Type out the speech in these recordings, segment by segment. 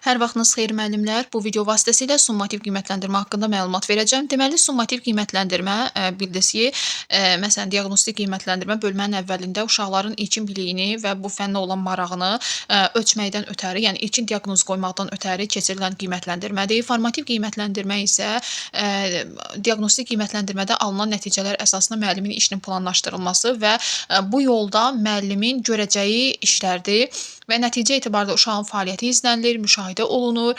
Hər vaxtınız xeyir müəllimlər. Bu video vasitəsilə summativ qiymətləndirmə haqqında məlumat verəcəm. Deməli, summativ qiymətləndirmə bildiniz ki, məsələn, diaqnostik qiymətləndirmə bölmənin əvvəlində uşaqların ilkin biliyini və bu fənnə olan marağını ölçməkdən ötəri, yəni ilkin diaqnoz qoymaqdan ötəri keçirilən qiymətləndirmədir. Formativ qiymətləndirmə isə diaqnostik qiymətləndirmədə alınan nəticələr əsasında müəllimin işinin planlaşdırılması və bu yolda müəllimin görəcəyi işlərdir və nəticə etibarilə uşağın fəaliyyəti izlənilir, müşahidə olunur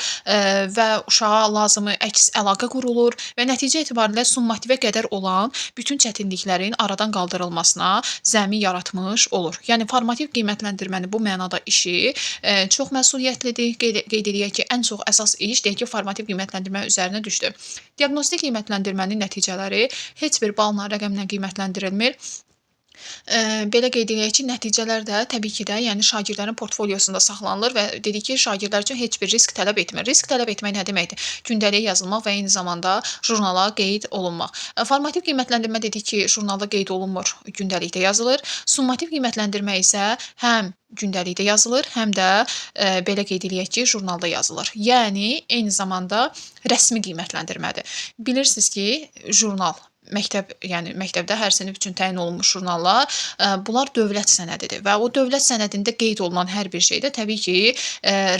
və uşağa lazımı əks əlaqə qurulur və nəticə etibarilə summativə qədər olan bütün çətinliklərin aradan qaldırılmasına zəmin yaratmış olur. Yəni formativ qiymətləndirmənin bu mənada işi çox məsuliyyətlidir. Qeyd eləyək ki, ən çox əsas iş deyək ki, formativ qiymətləndirmə üzərinə düşdü. Diaqnostik qiymətləndirmənin nəticələri heç bir balla, rəqəmlə qiymətləndirilmir. Belə qeyd eləyək ki, nəticələr də təbii ki də, yəni şagirdlərin portfolyosunda saxlanılır və dedik ki, şagirdlər üçün heç bir risk tələb etmir. Risk tələb etmək nə deməkdir? Gündəliyə yazılmaq və eyni zamanda jurnala qeyd olunmaq. Formativ qiymətləndirmə dedik ki, jurnalda qeyd olunmur, gündəlikdə yazılır. Summativ qiymətləndirmə isə həm gündəlikdə yazılır, həm də belə qeyd eləyək ki, jurnalda yazılır. Yəni eyni zamanda rəsmi qiymətləndirmədir. Bilirsiniz ki, jurnal məktəb, yəni məktəbdə hər sinif üçün təyin olunmuş jurnallar, bunlar dövlət sənədidir və o dövlət sənədində qeyd olunan hər bir şey də təbii ki,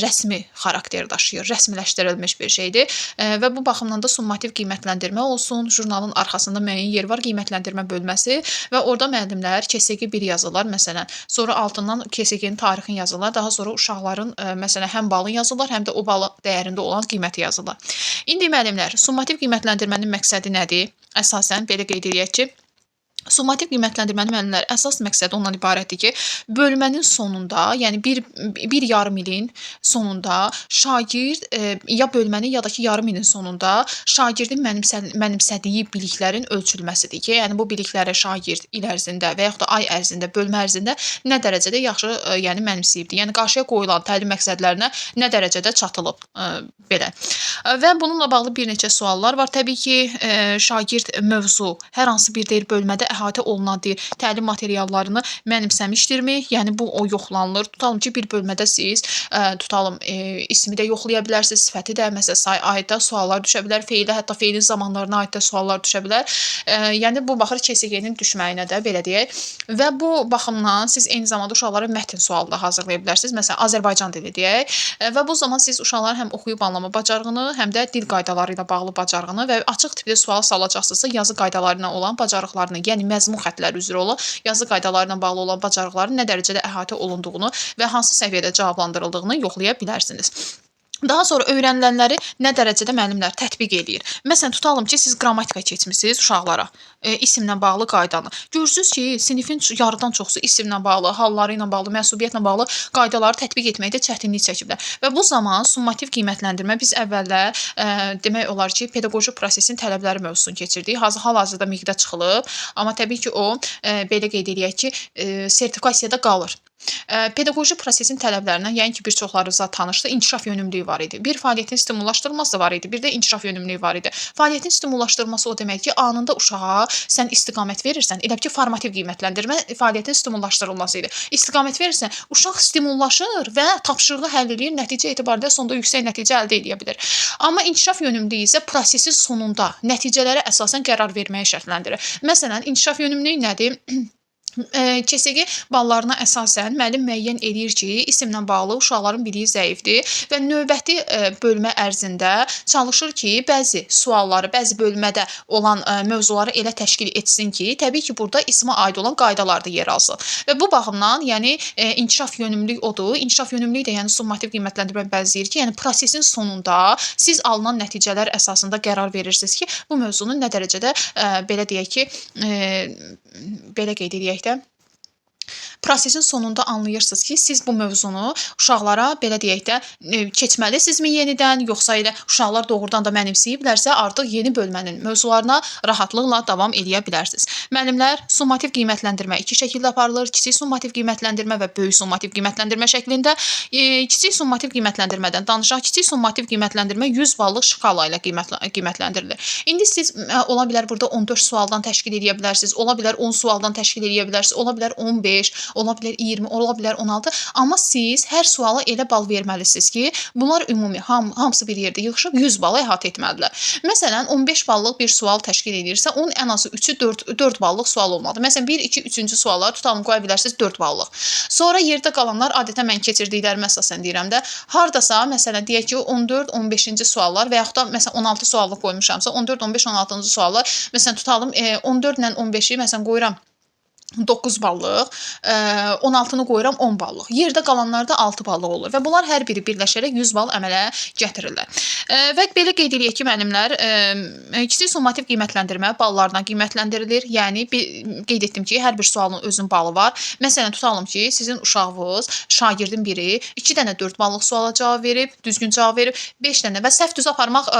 rəsmi xarakter daşıyır, rəsmiləşdirilmiş bir şeydir və bu baxımdan da summativ qiymətləndirmə olsun, jurnalın arxasında müəyyən yer var, qiymətləndirmə bölməsi və orada müəllimlər KSG 1 yazırlar məsələn, sonra altından KSG-nin tarixini yazırlar, daha sonra uşaqların məsələn həm balını yazırlar, həm də o balı dəyərində olan qiyməti yazırlar. İndi müəllimlər, summativ qiymətləndirmənin məqsədi nədir? Əsasən belə qeyd eləyək ki, summativ qiymətləndirmənin müəllimlər əsas məqsədi ondan ibarətdir ki, bölmənin sonunda, yəni bir yarım ilin sonunda şagird ya bölmənin ya da ki yarım ilin sonunda şagirdin mənimsədiyi biliklərin ölçülməsidir ki, yəni bu biliklərə şagird il ərzində və yaxud da ay ərzində, bölmə ərzində nə dərəcədə yaxşı yəni mənimsəyibdir. Yəni qarşıya qoyulan təlim məqsədlərinə nə dərəcədə çatılıb, belə. Və bununla bağlı bir neçə suallar var. Təbii ki, şagird mövzu hər hansı bir deyir bölmədə əhatə olunan deyir, təlim materiallarını mənimsəmişdirmi? Yəni bu o yoxlanılır. Tutalım ki, bir bölmədə siz tutalım ismi də yoxlaya bilərsiniz, sifəti də, məsələn, say aid də suallar düşə bilər, feilə, hətta feilin zamanlarına aid də suallar düşə bilər. Yəni bu baxır KSG-nin düşməyinə də belə deyək. Və bu baxımdan siz eyni zamanda uşaqlara mətn sualı da hazırlaya bilərsiniz. Məsələn, Azərbaycan dili deyək. Və bu zaman siz uşaqların həm oxuyub anlama bacarığını, həm də dil qaydaları ilə bağlı bacarığını və açıq tipli sual salacaqsınızsa yazı qaydaları ilə olan bacarıqlarını, yəni məzmun xətləri üzrə olan yazı qaydaları ilə bağlı olan bacarıqların nə dərəcədə əhatə olunduğunu və hansı səviyyədə cavablandırıldığını yoxlaya bilərsiniz. Daha sonra öyrənilənləri nə dərəcədə müəllimlər tətbiq eləyir. Məsələn, tutalım ki, siz qrammatika keçmisiniz uşaqlara, isimlə bağlı qaydanı. Görürsünüz ki, sinifin yarıdan çoxsu isimlə bağlı, halları ilə bağlı, mənsubiyyətlə bağlı qaydaları tətbiq etməkdə çətinlik çəkiblər. Və bu zaman summativ qiymətləndirmə biz əvvəldə demək olar ki, pedaqoji prosesin tələbləri mövzusunu keçirdik. Hal-hazırda miqdə çıxılıb, amma təbii ki, o belə qeyd eləyək ki, sertifikasiyada qalır. Pedaqoji prosesin tələblərindən, yəni ki, bir çoxlarınıza tanışdı, inkişaf yönümlülüyü var idi. Bir fəaliyyətin stimullaşdırılması var idi, bir də inkişaf yönümlülüyü var idi. Fəaliyyətin stimullaşdırılması o demək ki, anında uşağa sən istiqamət verirsən, elə ki, formativ qiymətləndirmə fəaliyyətin stimullaşdırılması idi. İstiqamət verirsən, uşaq stimullaşır və tapşırığı həll eləyir, nəticə etibarilə sonda yüksək nəticə əldə edə bilir. Amma inkişaf yönümlülüyü isə prosesin sonunda nəticələrə əsasən qərar verməyi şərtləndirir. Məsələn, inkişaf yönümlülüyü nədir? KSG ballarına əsasən müəllim müəyyən eləyir ki, isimlə bağlı uşaqların biliyi zəifdir və növbəti bölmə ərzində çalışır ki, bəzi sualları, bəzi bölmədə olan mövzuları elə təşkil etsin ki, təbii ki, burada ismə aid olan qaydalar da yer alsın. Və bu baxımdan, yəni inkişaf yönümlülük odur. İnkişaf yönümlülük də yəni summativ qiymətləndirmə bənzəyir ki, yəni prosesin sonunda siz alınan nəticələr əsasında qərar verirsiniz ki, bu mövzunun nə dərəcədə belə deyək ki, belə qeyd eləyək də, prosesin sonunda anlayırsınız ki, siz bu mövzunu uşaqlara belə deyək də keçməlisinizmi yenidən, yoxsa elə uşaqlar doğrudan da mənimsəyiblərsə, artıq yeni bölmənin mövzularına rahatlıqla davam eləyə bilərsiniz. Müəllimlər, summativ qiymətləndirmə iki şəkildə aparılır. Kiçik summativ qiymətləndirmə və böyük summativ qiymətləndirmə şəklində. Kiçik summativ qiymətləndirmədən danışaq. Kiçik summativ qiymətləndirmə 100 ballıq şkala ilə qiymətləndirilir. İndi siz ola bilər burada 14 sualdan təşkil eləyə bilərsiniz, ola bilər 10 sualdan təşkil eləyə bilərsiniz, ola bilər 15, ola bilər 20, ola bilər 16. Amma siz hər suala elə bal verməlisiniz ki, bunlar ümumi, hamısı bir yerdə yığışıb 100 bala əhatə etməlidirlər. Məsələn, 15 ballıq bir sual təşkil edirsə, onun ən azı 3-ü 4 ballıq sual olmalıdır. Məsələn, 1, 2, 3-cü suallar tutalım qoya bilərsiniz 4 ballıq. Sonra yerdə qalanlar adətən mən keçirdiklərimə əsasən deyirəm də, hardasa məsələn deyək ki, 14, 15-ci suallar və yaxud da məsələn 16 suallıq qoymuşamsa, 14, 15, 16-cı suallar, məsələn tutalım 14 ilə 15-i məsələn qoyuram 9 ballıq, 16-nı qoyuram 10 ballıq. Yerdə qalanlar da 6 ballıq olur və bunlar hər biri birləşərək 100 bal əmələ gətirirlər. Və belə qeyd eləyək ki, müəllimlər, kiçik summativ qiymətləndirmə ballarla qiymətləndirilir. Yəni qeyd etdim ki, hər bir sualın özünün balı var. Məsələn, tutalım ki, sizin uşağınız, şagirdin biri 2 dənə 4 ballıq suala cavab verib, düzgün cavab verib, 5 dənə və səhv düz aparmaq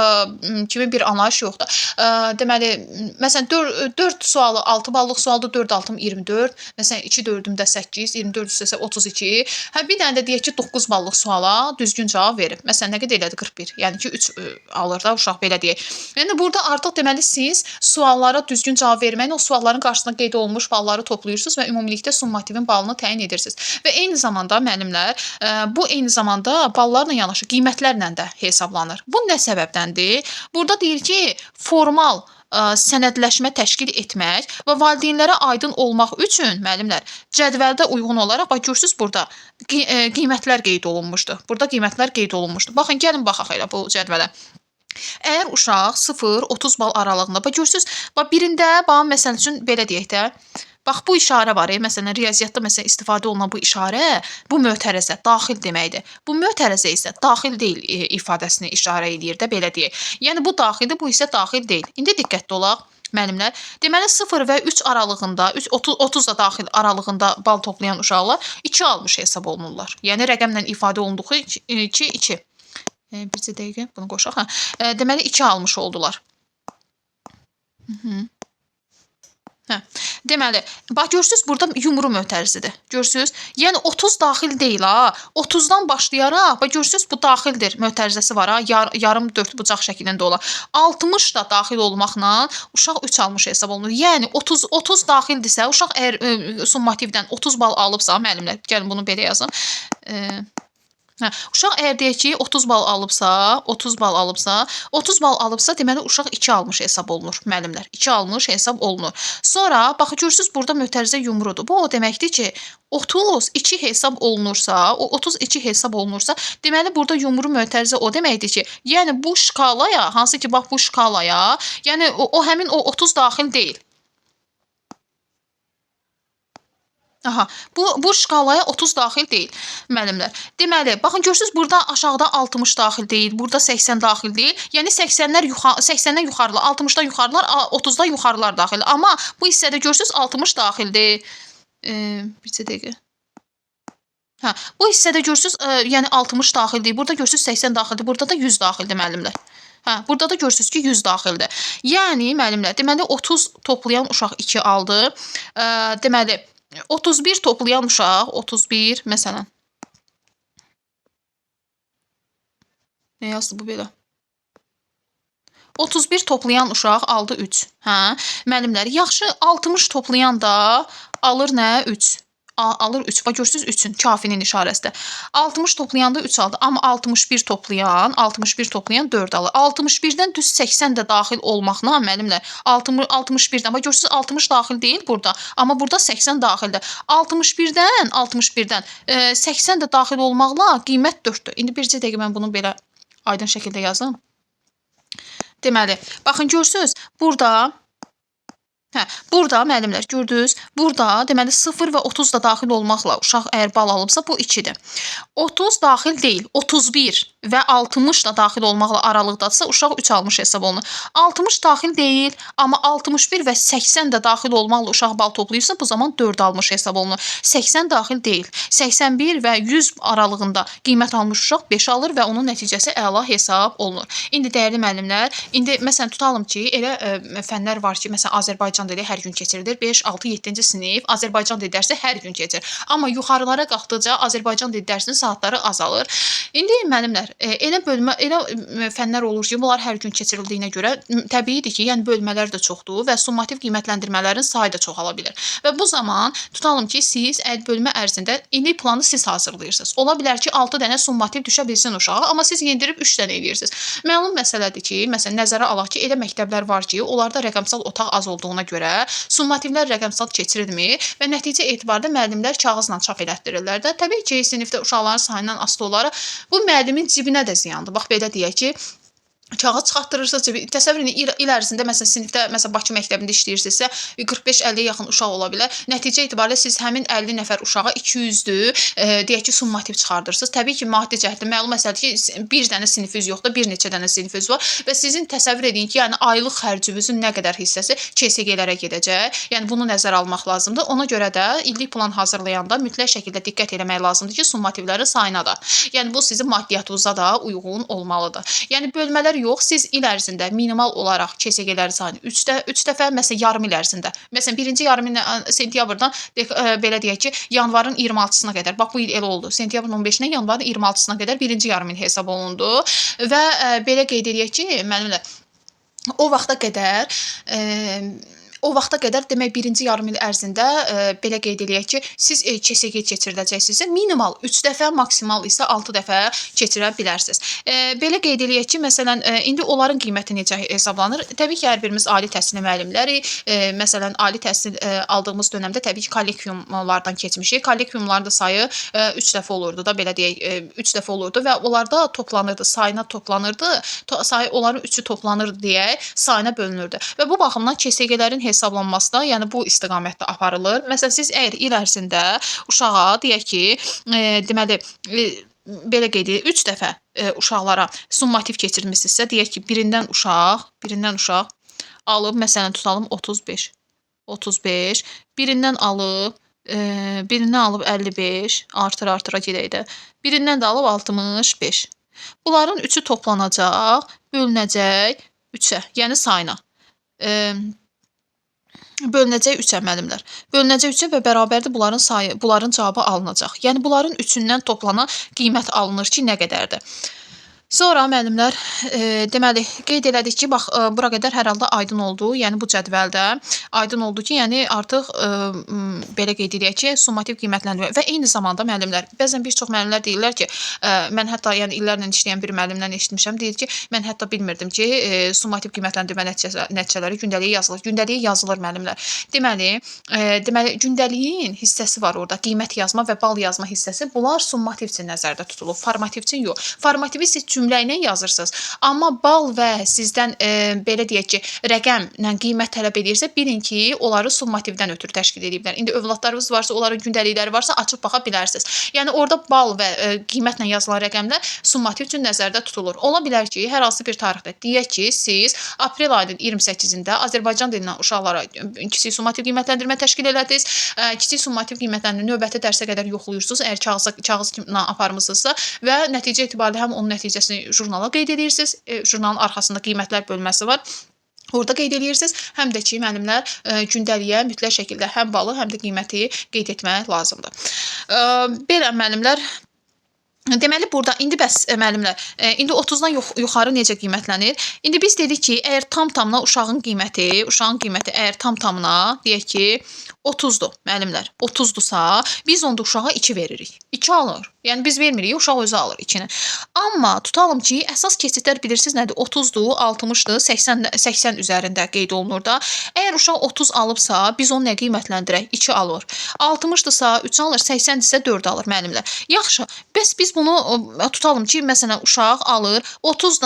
kimi bir anlayış yoxdur. Deməli, məsələn 4 sualı 6 ballıq sualdır, 4 6 24, məsələn 2 4-üm də 8, 24 üstəsə 32. Hə, bir dənə də deyək ki, 9 ballıq suala düzgün cavab verib. Məsələn, nə qədər elədi? 41. Yəni ki, 3 alır da uşaq, belə deyək. Yəni burada artıq deməli siz suallara düzgün cavab verməyin, o sualların qarşısında qeyd olunmuş balları toplayırsınız və ümumilikdə summativin balını təyin edirsiniz. Və eyni zamanda müəllimlər, bu eyni zamanda ballarla yanaşı qiymətlərlə də hesablanır. Bu nə səbəbdəndir? Burada deyir ki, formal sənədləşmə təşkil etmək və valideynlərə aydın olmaq üçün müəllimlər cədvəldə uyğun olaraq, bax görürsüz burada qiymətlər qeyd olunmuşdur. Burada qiymətlər qeyd olunmuşdur. Baxın, gəlin baxaq elə bu cədvələ. Əgər uşaq 0-30 bal aralığında, bax görürsüz, bax birində, bax məsəl üçün belə deyək də, bax bu işarə var, məsələn riyaziyyatda məsələn istifadə olunan bu işarə, bu mötərizə daxil deməkdir. Bu mötərizə isə daxil deyil ifadəsini işarə eləyir də, belə deyək. Yəni bu daxildir, bu isə daxil deyil. İndi diqqətli olaq müəllimlər. Deməli 0 və 3 aralığında, 30 da daxil aralığında bal toplayan uşaqlar 2 almış hesab olunurlar. Yəni rəqəmlə ifadə olunduğu 2, 2. Bircə dəqiqə bunu qoşaq. Hə. Deməli 2 almış oldular. Hə. Deməli, bax görürsüz burada yumru mötərizədir. Görürsüz? Yəni 30 daxil deyil ha. 30-dan başlayaraq, bax görürsüz bu daxildir mötərizəsi var ha. Yarım dördbucaq şəklində olar. 60 da daxil olmaqla uşaq 3 almış hesab olunur. Yəni 30 daxildirsə, uşaq əgər summativdən 30 bal alıbsa, müəllimlər, gəlin bunu belə yazım. Hə, uşaq əgər deyək ki, 30 bal alıbsa, 30 bal alıbsa, 30 bal alıbsa, deməli uşaq 2 almış hesab olunur, müəllimlər. 2 almış hesab olunur. Sonra bax görürsüz burada mötərizə yumrudur. Bu o deməkdir ki, 32 hesab olunursa, o 32 hesab olunursa, deməli burada yumru mötərizə o deməkdir ki, yəni bu şkalaya, hansı ki bax bu şkalaya, yəni o həmin o 30 daxil deyil. Aha, bu şkalaya 30 daxil deyil, müəllimlər. Deməli, baxın görürsüz burada aşağıda 60 daxil deyil, burada 80 daxil deyil. Yəni 80-lər 80-dən yuxarılar, 60-dan yuxarılar, 30-dan yuxarılar daxil. Amma bu hissədə görürsüz 60 daxildir. Bircə dəqiqə. Hə, bu hissədə görürsüz, yəni 60 daxil deyil. Burada görürsüz 80 daxildir. Burada da 100 daxildir müəllimlər. Hə, burada da görürsüz ki 100 daxildir. Yəni müəllimlər, deməli 30 toplayan uşaq 2 aldı. Deməli 31 toplayan uşaq, 31 məsələn. Nə yazdı bu belə? 31 toplayan uşaq aldı 3. Hə, müəllimlər, yaxşı 60 toplayan da alır nə? 3. Alır 3. Bax görürsüz 3-ün kafinin işarəsidir. 60 toplayanda 3 aldı. Amma 61 toplayan, 61 toplayan 4 alır. 61-dən düz 80 də daxil olmaqla müəllimlər, 61-dən bax görürsüz 60 daxil deyil burada. Amma burada 80 daxildir. 61-dən 80 də daxil olmaqla qiymət 4-dür. İndi bircə dəqiqə mən bunu belə aydın şəkildə yazım. Deməli, baxın görürsüz burada. Hə, burada müəllimlər gördünüz, burada deməli 0 və 30 da daxil olmaqla uşaq əgər bal alıbsa bu 2-dir. 30 daxil deyil, 31 və 60 da daxil olmaqla aralıqdadırsa uşaq 3 almış hesab olunur. 60 daxil deyil, amma 61 və 80 də daxil olmaqla uşaq bal toplayırsa bu zaman 4 almış hesab olunur. 80 daxil deyil, 81 və 100 aralığında qiymət almış uşaq 5 alır və onun nəticəsi əla hesab olunur. İndi dəyərli müəllimlər, indi məsələn tutalım ki, elə fənlər var ki, məsələn Azərbaycan dili hər gün keçirilir. 5, 6, 7-ci sinif Azərbaycan dili dərsi hər gün keçir. Amma yuxarılara qalxdıqca Azərbaycan dili dərsinin saatları azalır. İndi müəllimlər, müəllimlər, elə bölmə, elə fənlər olur ki, bunlar hər gün keçirildiyinə görə təbiidir ki, yəni bölmələr də çoxdur və summativ qiymətləndirmələrin sayı da çoxala bilər. Və bu zaman tutalım ki, siz bölmə ərzində illik planı siz hazırlayırsınız. Ola bilər ki, 6 dənə summativ düşə bilsin uşağa, amma siz yendirib 3 dənə eləyirsiniz. Məlum məsələdir ki, məsələn, nəzərə alaq ki, elə məktəblər var ki, onlarda rəqəmsal otaq az olduğuna görə summativlər rəqəmsal keçirilmir və nəticə etibarında müəllimlər kağızla çap elətdirirlər də. Təbii ki, sinifdə uşaqların sayından asılı olaraq bu müəllimin cibinə də ziyandır. Bax, belə deyək ki, kağız çıxartdırırsınız, təsəvvür edin, il ərzində məsələn sinifdə, məsələn Bakı məktəbində işləyirsinizsə, 45-50-yə yaxın uşaq ola bilər. Nəticə itibarilə siz həmin 50 nəfər uşağa 200-dür, deyək ki, summativ çıxardırsınız. Təbii ki, maddi cəhətdən məlum məsələdir ki, bir dənə sinifiniz yoxdur, bir neçə dənə sinifiniz var və sizin təsəvvür edin ki, yəni aylıq xərcinizin nə qədər hissəsi KSG-lərə gedəcək. Yəni bunu nəzərə almaq lazımdır. Ona görə də illik plan hazırlayanda mütləq şəkildə diqqət eləmək lazımdır ki, summativlərin sayına da. Yəni bu sizin maddiyyatınıza da uyğun olmalıdır. Yəni bölmələr yox, siz il ərzində minimal olaraq KSG-lərin sayını 3 dəfə, məsələn, yarım il ərzində. Məsələn, birinci yarım il sentyabrdan belə deyək ki, yanvarın 26-sına qədər. Bax, bu il elə oldu. Sentyabrın 15-dən yanvarın 26-sına qədər birinci yarım il hesab olundu. Və belə qeyd eləyək ki, mənimlə o vaxta qədər demək birinci yarım il ərzində belə qeyd eləyək ki, siz KSG keçiriləcəksinizsə minimal 3 dəfə, maksimal isə 6 dəfə keçirə bilərsiniz. Belə qeyd eləyək ki, məsələn, indi onların qiyməti necə hesablanır? Təbii ki, hər birimiz ali təhsil müəllimləri, məsələn, ali təhsil aldığımız dönəmdə təbii ki, kollekiumlardan keçmişik. Kollekiumların da sayı 3 dəfə olurdu da, belə deyək, 3 dəfə olurdu və onlarda toplanırdı, sayına toplanırdı, sayı onların 3-ü toplanırdı deyək, sayına bölünürdü. Və bu baxımdan KSG-lərin hesablanması da, yəni bu istiqamətdə aparılır. Məsələn, siz əgər il ərzində uşağa deyək ki, deməli, belə qeyd edirik, 3 dəfə uşaqlara summativ keçirmişsinizsə, deyək ki, birindən uşaq alıb, məsələn, tutalım 35, birindən alıb, 55, artır-artıra gedək də, birindən də alıb 65. Bunların 3-ü toplanacaq, bölünəcək 3-ə, yəni sayına. Bölünəcək 3-ə müəllimlər. Bölünəcək 3-ə və bərabərdir bunların sayı, bunların cavabı alınacaq. Yəni bunların 3-ündən toplanan qiymət alınır ki, nə qədərdir. Sonra müəllimlər, deməli, qeyd elədik ki, bax, bura qədər hər halda aydın oldu. Yəni bu cədvəldə aydın oldu ki, yəni artıq belə qeyd eləyək ki, summativ qiymətləndirmə və eyni zamanda müəllimlər, bəzən bir çox müəllimlər deyirlər ki, mən hətta yəni illərlə işləyən bir müəllimdən eşitmişəm, deyir ki, mən hətta bilmirdim ki, summativ qiymətləndirmə nəticələri gündəliyə yazılır. Gündəliyə yazılır müəllimlər. Deməli, gündəliyin hissəsi var orada, qiymət yazma və bal yazma hissəsi. Bunlar summativ üçün nəzərdə tutulub, formativ üçün yox. Formativi siz cümlə ilə yazırsınız. Amma bal və sizdən belə deyək ki, rəqəmlə qiymət tələb edirsə, bilin ki, onları summativdən ötürü təşkil ediblər. İndi övladlarınız varsa, onların gündəlikləri varsa, açıb baxa bilərsiniz. Yəni orada bal və qiymətlə yazılan rəqəmlər summativ üçün nəzərdə tutulur. Ola bilər ki, hər hansı bir tarixdə deyək ki, siz aprel ayının 28-də Azərbaycan dilindən uşaqlara kiçik summativ qiymətləndirmə təşkil elədiniz. Kiçik summativ qiymətləndirmə növbəti dərsə qədər yoxlayırsınız, əgər kağızla aparmısınızsa və nəticə etibarilə həm onun nəticəsini jurnala qeyd edirsiniz. Jurnalın arxasında qiymətlər bölməsi var. Orada qeyd edirsiniz. Həm də ki, müəllimlər gündəliyə mütləq şəkildə həm balı, həm də qiyməti qeyd etmək lazımdır. Belə müəllimlər, deməli, burada indi bəs müəllimlər, indi 30-dan yuxarı necə qiymətlənir? İndi biz dedik ki, əgər tam-tamına uşağın qiyməti əgər tam-tamına deyək ki, 30-dur müəllimlər, 30-dursa, biz onda uşağa 2 veririk. 2 alır. Yəni biz vermirik, uşaq özü alır 2-ni. Amma tutalım ki, əsas keçidlər bilirsiniz nədir? 30-dur, 60-dır, 80 üzərində qeyd olunur da. Əgər uşaq 30 alıbsa, biz onu nə qiymətləndirək? 2 alır. 60-dırsa 3 alır, 80-dirsə 4 alır müəllimlər. Yaxşı, bəs biz bunu tutalım ki, məsələn, uşaq alır 30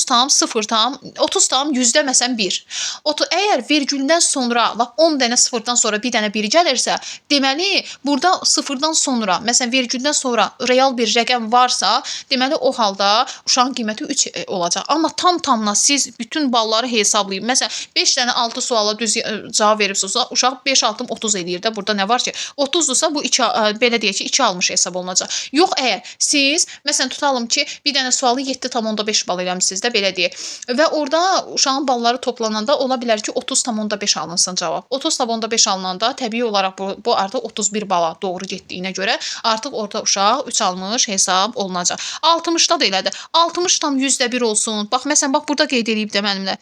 tam, 0 tam, 30 tam, yüzdə məsələn 1. Əgər vergüldən sonra, lap 10 dənə sıfırdan sonra bir dənə 1 gəlirsə, deməli, burada sıfırdan sonra, məsələn, vergüldən sonra real bir rəqəm varsa, deməli, o halda uşağın qiyməti 3 olacaq. Amma tam-tamına siz bütün balları hesablayın. Məsələn, 5 dənə 6 suala düz cavab veribsinizsə, uşaq 5, 6, 30 eləyir də. Burada nə var ki? 30-dursa, bu 2, belə deyək ki, 2 almış hesab olunacaq. Yox, əgər siz, məsələn, tutalım ki, bir dənə sualı 7,5 bal eləmişsiniz də, belə deyək. Və orada uşağın balları toplananda ola bilər ki, 30,5 alınsın cavab. 30,5 alınanda təbii olaraq bu artıq 31 bala doğru getdiyinə görə artıq orada uşaq 3 almış hesab olunacaq. 60-da da elədir. 60,1 olsun. Bax, məsələn, bax burada qeyd eləyib də mənimlə.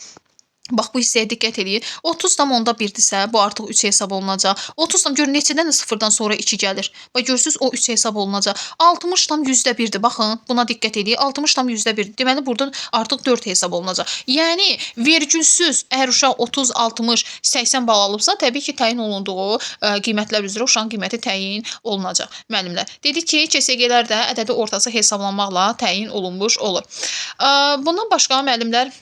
Bax, bu hissəyə diqqət eləyin. 30,1-dirsə, bu artıq 3 hesab olunacaq. 30 tam, görün, neçədən də sıfırdan sonra 2 gəlir. Bax, görürsünüz, o 3 hesab olunacaq. 60,1-dir. Baxın, buna diqqət eləyin. 60,1-dir. Deməli, burada artıq 4 hesab olunacaq. Yəni, vergülsüz, əgər uşaq 30, 60, 80 bal alıbsa, təbii ki, təyin olunduğu qiymətlər üzrə uşağın qiyməti təyin olunacaq. Müəllimlər, dedik ki, KSG-lər də ədədi ortası hesablanmaqla təyin olunmuş olur. Bundan başqa, müəllimlər,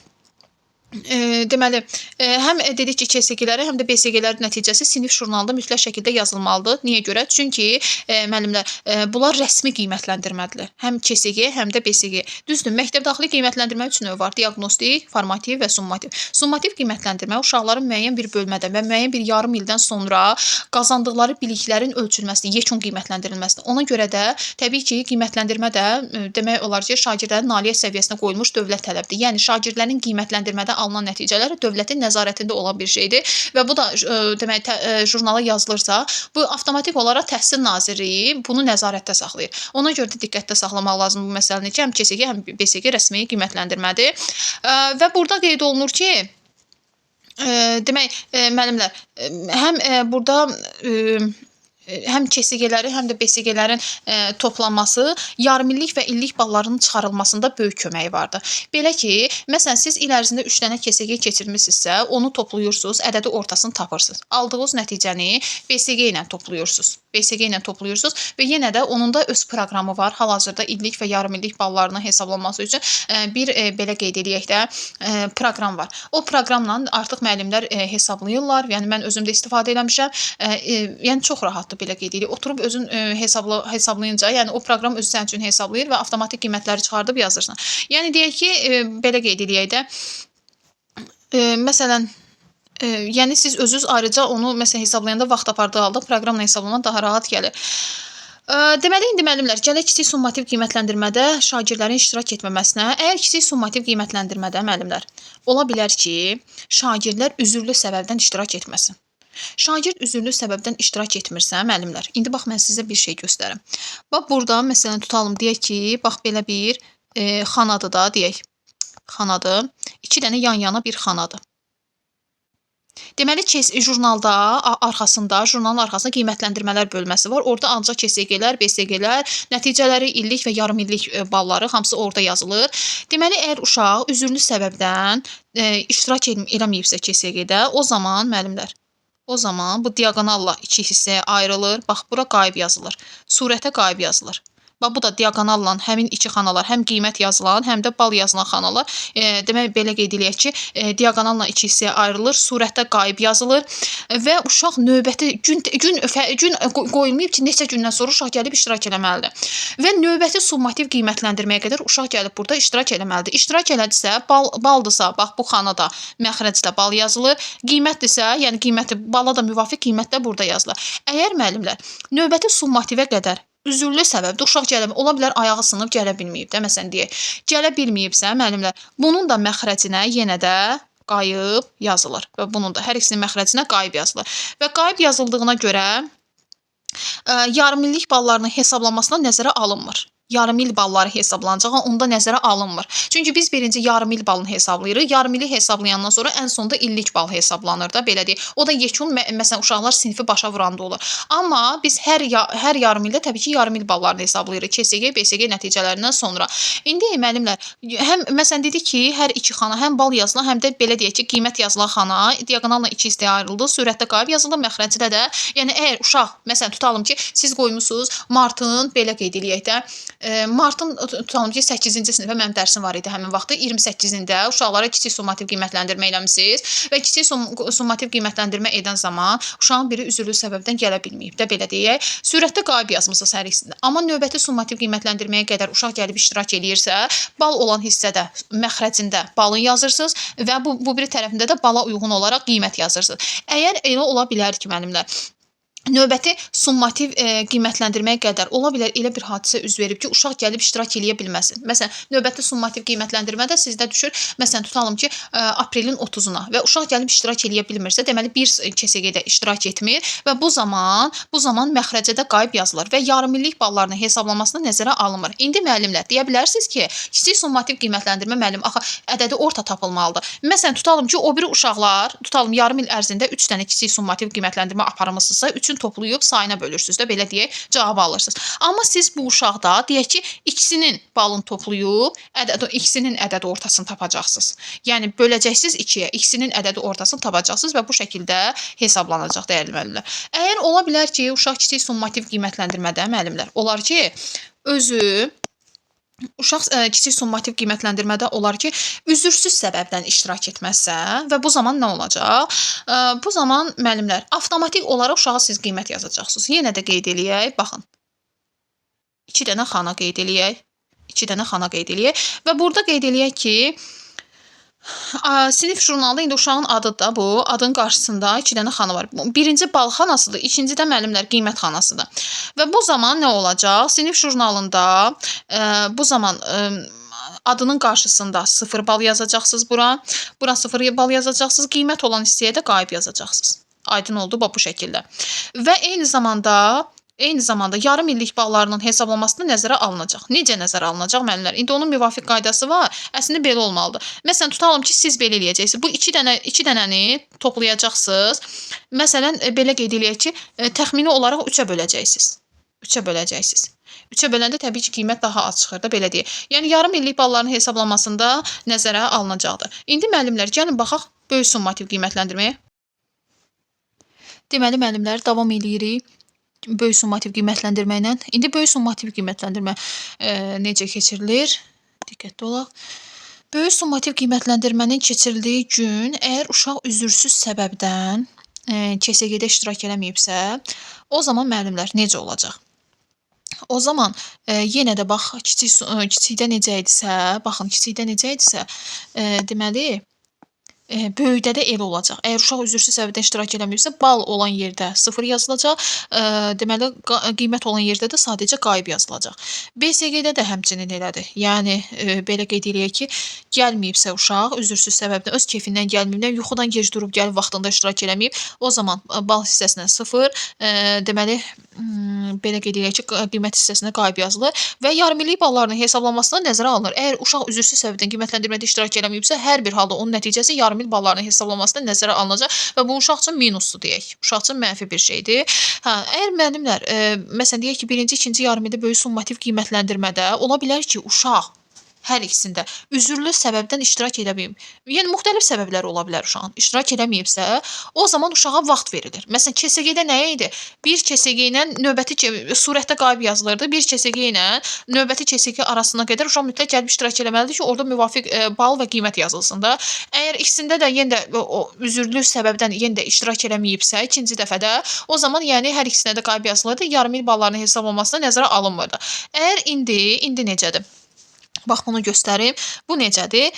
deməli, həm dedik ki, KSG-ləri, həm də BSG-lərin nəticəsi sinif jurnalında mütləq şəkildə yazılmalıdır. Niyə görə? Çünki müəllimlər, bunlar rəsmi qiymətləndirmədir. Həm KSG, həm də BSG. Düzdür, məktəb daxili qiymətləndirmə üç növ var. Diaqnostik, formativ və summativ. Summativ qiymətləndirmə uşaqların müəyyən bir bölmədən və müəyyən bir yarım ildən sonra qazandıqları biliklərin ölçülməsidir, yekun qiymətləndirilməsidir. Ona görə də təbii ki, qiymətləndirmə də demək olar ki, şagirdlərin nailiyyət səviyyəsinə qoyulmuş dövlət tələbidir. Yəni şagirdlərin qiymətləndirmədə alınan nəticələr dövlətin nəzarətində olan bir şeydir və bu da demək jurnala yazılırsa, bu avtomatik olaraq Təhsil Nazirliyi bunu nəzarətdə saxlayır. Ona görə də diqqətdə saxlamaq lazımdır bu məsələni ki, həm KSG, həm BSG rəsmi qiymətləndirmədir. Və burada qeyd olunur ki, demək, müəllimlər, həm burada həm KSG-ləri, həm də BSG-lərin toplanması yarımillik və illik ballarının çıxarılmasında böyük köməyi vardır. Belə ki, məsələn, siz il ərzində 3 dənə KSG keçirmisinizsə, onu toplayırsınız, ədədi ortasını tapırsınız. Aldığınız nəticəni BSG ilə toplayırsınız. BSG ilə toplayırsınız və yenə də onun da öz proqramı var. Hal-hazırda illik və yarımillik ballarının hesablanması üçün bir belə qeyd eləyək də proqram var. O proqramla artıq müəllimlər hesablayırlar. Yəni mən özüm də istifadə eləmişəm. Yəni çox rahatdır belə qeyd eləyək. Oturub özün hesablayınca, yəni o proqram özü sənin üçün hesablayır və avtomatik qiymətləri çıxardıb yazırsan. Yəni deyək ki, belə qeyd eləyək də, məsələn, yəni siz özünüz ayrıca onu məsələn hesablayanda vaxt apardığı halda proqramla hesablama daha rahat gəlir. Deməli, indi müəllimlər, gələk kiçik summativ qiymətləndirmədə şagirdlərin iştirak etməməsinə. Əgər kiçik summativ qiymətləndirmədə müəllimlər, ola bilər ki, şagirdlər üzürlü səbəbdən iştirak etməsin. Şagird üzürlü səbəbdən iştirak etmirsə, müəllimlər, indi bax mən sizə bir şey göstərim. Bax burada məsələn tutalım, deyək ki, bax belə bir xanadır da, deyək. Xanadır. 2 dənə yan-yana bir xanadır. Deməli, jurnalda arxasında, jurnalın arxasında qiymətləndirmələr bölməsi var. Orada ancaq KSG-lər, BSG-lər, nəticələri, illik və yarımillik balları hamısı orada yazılır. Deməli, əgər uşaq üzürlü səbəbdən iştirak eləməyibsə KSG-də, o zaman müəllimlər, o zaman bu diaqonalla iki hissəyə ayrılır. Bax, bura qayıb yazılır. Surətə qayıb yazılır. Bax, bu da diaqonalla həmin iki xanalar, həm qiymət yazılan, həm də bal yazılan xanalar. Demək, belə qeyd eləyək ki, diaqonalla iki hissəyə ayrılır, surətdə qayıb yazılır və uşaq növbəti gün qoyulmayıb ki, neçə gündən sonra uşaq gəlib iştirak eləməlidir. Və növbəti summativ qiymətləndirməyə qədər uşaq gəlib burada iştirak eləməlidir. İştirak elədisə, baldısa, bax bu xanada məxrəcdə bal yazılır, qiymətdirsə, yəni qiyməti bala da müvafiq qiymət də burada yazılır. Əgər müəllimlər növbəti summativə qədər üzürlü səbəbdə uşaq gələ, ola bilər ayağı sınıb gələ bilməyib də, məsələn deyək. Gələ bilməyibsə müəllimlər, bunun da məxrəcinə yenə də qayıb yazılır və bunun da hər ikisinin məxrəcinə qayıb yazılır. Və qayıb yazıldığına görə yarımillik ballarının hesablanmasına nəzərə alınmır. Yarımil balları hesablanacaq, onda nəzərə alınmır. Çünki biz birinci yarımil balını hesablayırıq. Yarımili hesablayandan sonra ən sonda illik bal hesablanır da, belə deyək. O da yekun, məsələn, uşaqlar sinfi başa vuranda olur. Amma biz hər yarımildə təbii ki, yarımil ballarını hesablayırıq. KSG, BSG nəticələrindən sonra. İndi müəllimlər, həm məsələn dedik ki, hər iki xana həm bal yazılan, həm də belə deyək ki, qiymət yazılan xana diaqonalla iki hissəyə ayrıldı. Sürətdə qayıb yazıldı, məxrəcdə də. Yəni əgər uşaq, məsələn, tutalım ki, siz qoymusunuz martın, belə qeyd eləyək də, martın tutalım ki, 8-ci sinifə mənim dərsim var idi həmin vaxtı, 28-də uşaqlara kiçik summativ qiymətləndirmə eləmisiniz və kiçik summativ qiymətləndirmə edən zaman uşağın biri üzürlü səbəbdən gələ bilməyib də, belə deyək. Sürətdə qayıb yazmısınız hər ikisində. Amma növbəti summativ qiymətləndirməyə qədər uşaq gəlib iştirak eləyirsə, bal olan hissədə, məxrəcində balın yazırsınız və bu biri tərəfində də bala uyğun olaraq qiymət yazırsınız. Əgər elə ola bilər ki, müəllimlər, Növbəti summativ qiymətləndirməyə qədər ola bilər elə bir hadisə üz verib ki, uşaq gəlib iştirak eləyə bilməsin. Məsələn, növbəti summativ qiymətləndirmədə sizdə düşür, məsələn, tutalım ki, aprelin 30-una və uşaq gəlib iştirak eləyə bilmirsə, deməli bir KSG-də iştirak etmir və bu zaman məxrəcə də qayıb yazılır və yarımillik ballarının hesablamasına nəzərə alınmır. İndi müəllimlər deyə bilərsiniz ki, kiçik summativ qiymətləndirmə müəllim axı ədədi orta tapılmalıdır. Məsələn, tutalım ki, o biri uşaqlar, tutalım yarım il ərzində 3 dənə kiçik summativ qiymətləndirmə aparmısınızsa, 3-ün toplayıb sayına bölürsünüz də, belə deyək, cavabı alırsınız. Amma siz bu uşaqda deyək ki, ikisinin balını toplayıb ikisinin ədədi ortasını tapacaqsınız. Yəni böləcəksiniz 2-yə, ikisinin ədədi ortasını tapacaqsınız və bu şəkildə hesablanacaq dəyərli müəllimlər. Əgər ola bilər ki, uşaq kiçik summativ qiymətləndirmədə müəllimlər, olar ki, özü uşaq kiçik summativ qiymətləndirmədə olar ki, üzürsüz səbəbdən iştirak etməzsə və bu zaman nə olacaq? Bu zaman müəllimlər avtomatik olaraq uşağa siz qiymət yazacaqsınız. Yenə də qeyd eləyək, baxın. 2 dənə xana qeyd eləyək. 2 dənə xana qeyd eləyək və burada qeyd eləyək ki, sinif jurnalında indi uşağın adıdır da bu. Adın qarşısında 2 dənə xana var. Birinci bal xanasıdır, ikinci də müəllimlər qiymət xanasıdır. Və bu zaman nə olacaq? Sinif jurnalında bu zaman adının qarşısında 0 bal yazacaqsınız bura. Bura 0 bal yazacaqsınız. Qiymət olan hissəyə də qayıb yazacaqsınız. Aydın oldu bu şəkildə. Və eyni zamanda yarım illik ballarının hesablamasında nəzərə alınacaq. Necə nəzərə alınacaq müəllimlər? İndi onun müvafiq qaydası var. Əslində belə olmalıdır. Məsələn, tutalım ki, siz belə eləyəcəksiniz. Bu iki dənəni toplayacaqsınız. Məsələn, belə qeyd eləyək ki, təxmini olaraq 3-ə böləcəksiniz. 3-ə böləcəksiniz. 3-ə böləndə təbii ki, qiymət daha az çıxır da, belə deyək. Yəni, yarım illik balların hesablamasında nəzərə alınacaqdır. İndi müəllimlər, gəlin baxaq böyük summativ qiymətləndirməyə. Deməli, müəllimlər, davam eləyirik böyük summativ qiymətləndirmə ilə. İndi böyük summativ qiymətləndirmə necə keçirilir? Diqqətli olaq. Böyük summativ qiymətləndirmənin keçirildiyi gün, əgər uşaq üzürsüz səbəbdən KSG-də iştirak eləməyibsə, o zaman müəllimlər necə olacaq? O zaman yenə də bax, kiçikdə necə idisə, baxın, kiçikdə necə idisə, deməli, böyükdə də elə olacaq. Əgər uşaq üzürsüz səbəbdən iştirak eləməyibsə, bal olan yerdə 0 yazılacaq. Deməli, qiymət olan yerdə də sadəcə qayıb yazılacaq. BSG-də də həmçinin elədir. Yəni, belə qeyd eləyək ki, gəlməyibsə uşaq üzürsüz səbəbdən, öz kefindən gəlməyib, yuxudan gec durub gəlib vaxtında iştirak eləməyib, o zaman bal hissəsinə 0, deməli, belə qeyd eləyək ki, qiymət hissəsinə qayıb yazılır və yarımillik ballarının hesablanmasına nəzərə alınır. Əgər uşaq üzürsüz səbəbdən qiymətləndirmədə iştirak eləməyibsə, hər bir halda onun nəticəsi yarımil ballarının hesablanmasına nəzərə alınacaq və bu uşaq üçün minusdur deyək. Uşaq üçün mənfi bir şeydir. Hə, əgər müəllimlər, məsələn deyək ki, birinci, ikinci yarımildə böyük summativ qiymətləndirmədə ola bilər ki, uşaq hər ikisində üzürlü səbəbdən iştirak eləməyib. Yəni, müxtəlif səbəblər ola bilər uşağın. İştirak eləməyibsə, o zaman uşağa vaxt verilir. Məsələn, KSG-də nə idi? Bir KSG ilə növbəti surətdə qayıb yazılırdı. Bir KSG ilə növbəti KSG arasına qədər uşaq mütləq gəlib iştirak eləməlidir ki, orada müvafiq bal və qiymət yazılsın da. Əgər ikisində də yenə də o üzürlü səbəbdən yenə də iştirak eləməyibsə, ikinci dəfədə, o zaman yəni hər ikisinə də qayıb yazılırdı. Yarımil ballarının hesablanmasına nəzərə alınmırdı. Əgər indi necədir? Bax, bunu göstərim. Bu necədir?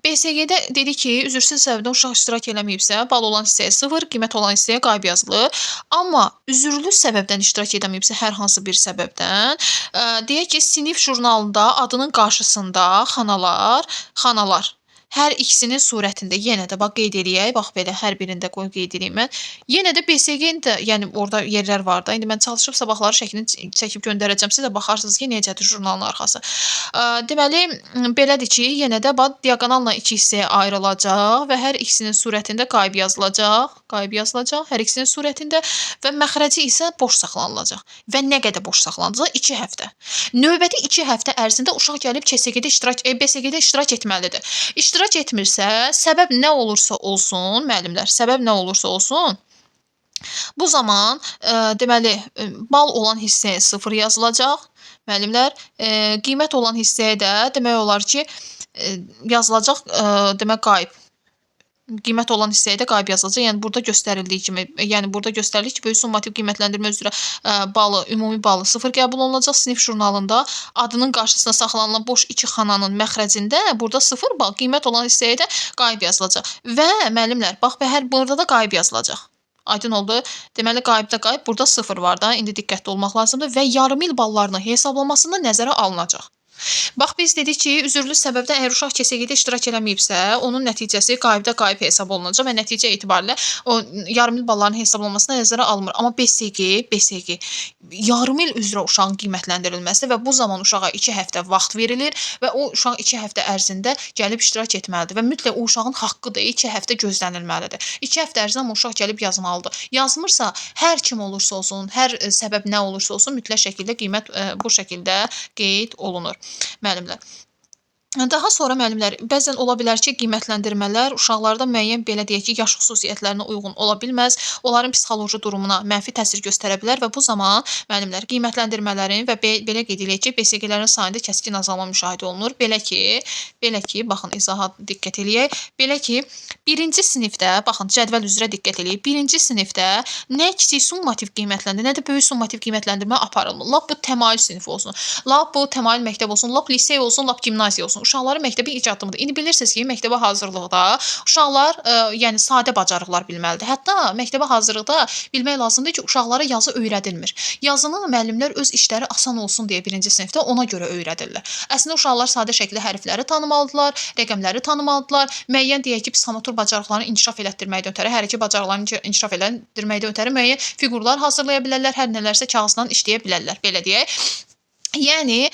BSG-də dedi ki, üzürsüz səbəbdən uşaq iştirak eləməyibsə, bal olan hissəyə 0, qiymət olan hissəyə qayıb yazılır. Amma üzürlü səbəbdən iştirak eləməyibsə, hər hansı bir səbəbdən, deyək ki, sinif jurnalında adının qarşısında xanalar hər ikisinin surətində yenə də bax qeyd eləyək, bax belə hər birində qoy qeyd eləyim mən. Yenə də BSG-nin də, yəni orada yerlər var da. İndi mən çalışıb sabahları şəklini çəkib göndərəcəm. Siz də baxarsınız ki, necədir jurnalın arxası. Deməli, belədir ki, yenə də bax diaqonalla iki hissəyə ayrılacaq və hər ikisinin surətində qayıb yazılacaq. Qayıb yazılacaq hər ikisinin surətində və məxrəci isə boş saxlanılacaq. Və nə qədər boş saxlanılacaq? 2 həftə. Növbəti 2 həftə ərzində uşaq gəlib KSG-də iştirak, BSG-də iştirak etməlidir. İştirak etmirsə, səbəb nə olursa olsun, müəllimlər, səbəb nə olursa olsun, bu zaman deməli, bal olan hissəyə 0 yazılacaq, müəllimlər, qiymət olan hissəyə də demək olar ki, yazılacaq, demək qayıb. Qiymət olan hissəyə də qayıb yazılacaq. Yəni, burada göstərildiyi kimi, yəni burada göstərilir ki, böyük summativ qiymətləndirmə üzrə balı, ümumi balı 0 qəbul olunacaq. Sinif jurnalında adının qarşısına saxlanılan boş 2 xananın məxrəcində burada 0 bal, qiymət olan hissəyə də qayıb yazılacaq. Və müəllimlər, bax, hər burada da qayıb yazılacaq. Aydın oldu. Deməli, qaibdə qayıb, burada 0 var da. İndi diqqətli olmaq lazımdır və yarımil ballarını hesablamasında nəzərə alınacaq. Bax, biz dedik ki, üzürlü səbəbdən əgər uşaq KSG-də iştirak eləməyibsə, onun nəticəsi qaibdə qayıb hesab olunacaq və nəticə etibarilə o yarımil ballarının hesablanmasına nəzərə alınmır. Amma BSG yarımil üzrə uşağın qiymətləndirilməsi və bu zaman uşağa 2 həftə vaxt verilir və o uşaq 2 həftə ərzində gəlib iştirak etməlidir və mütləq o uşağın haqqıdır, 2 həftə gözlənilməlidir. 2 həftə ərzində amma uşaq gəlib yazmalıdır. Yazmırsa, hər kim olursa olsun, hər səbəb nə olursa olsun, mütləq şəkildə qiymət bu şəkildə qeyd olunur. Müəllimlər. Daha sonra müəllimlər, bəzən ola bilər ki, qiymətləndirmələr uşaqlarda müəyyən, belə deyək ki, yaş xüsusiyyətlərinə uyğun ola bilməz, onların psixoloji durumuna mənfi təsir göstərə bilər və bu zaman müəllimlər qiymətləndirmələrin və belə qeyd eləyək ki, BSG-lərin sayında kəskin azalma müşahidə olunur. Belə ki, baxın, izaha diqqət eləyək. Belə ki, birinci sinifdə, baxın, cədvəl üzrə diqqət eləyək. Birinci sinifdə nə kiçik summativ qiymətləndirmə, nə də böyük summativ qiymətləndirmə aparılmır. Lap bu təmayül sinifi olsun, lap bu təmayül məktəb olsun, lap lisey olsun, lap gimnaziya olsun. Uşaqların məktəbin ilk addımıdır. İndi bilirsiniz ki, məktəbə hazırlıqda uşaqlar yəni sadə bacarıqlar bilməlidir. Hətta məktəbə hazırlıqda bilmək lazımdır ki, uşaqlara yazı öyrədilmir. Yazını müəllimlər öz işləri asan olsun deyə birinci sinifdə ona görə öyrədirlər. Əslində uşaqlar sadə şəkildə hərfləri tanımalıdırlar, rəqəmləri tanımalıdırlar. Müəyyən deyək ki, psixomotor bacarıqlarını inkişaf elətdirməkdən ötəri, hərəki bacarıqlarını inkişaf elətdirməkdən ötəri müəyyən fiqurlar hazırlaya bilərlər, hər nələrsə kağızdan işləyə bilərlər. Belə deyək. Yəni,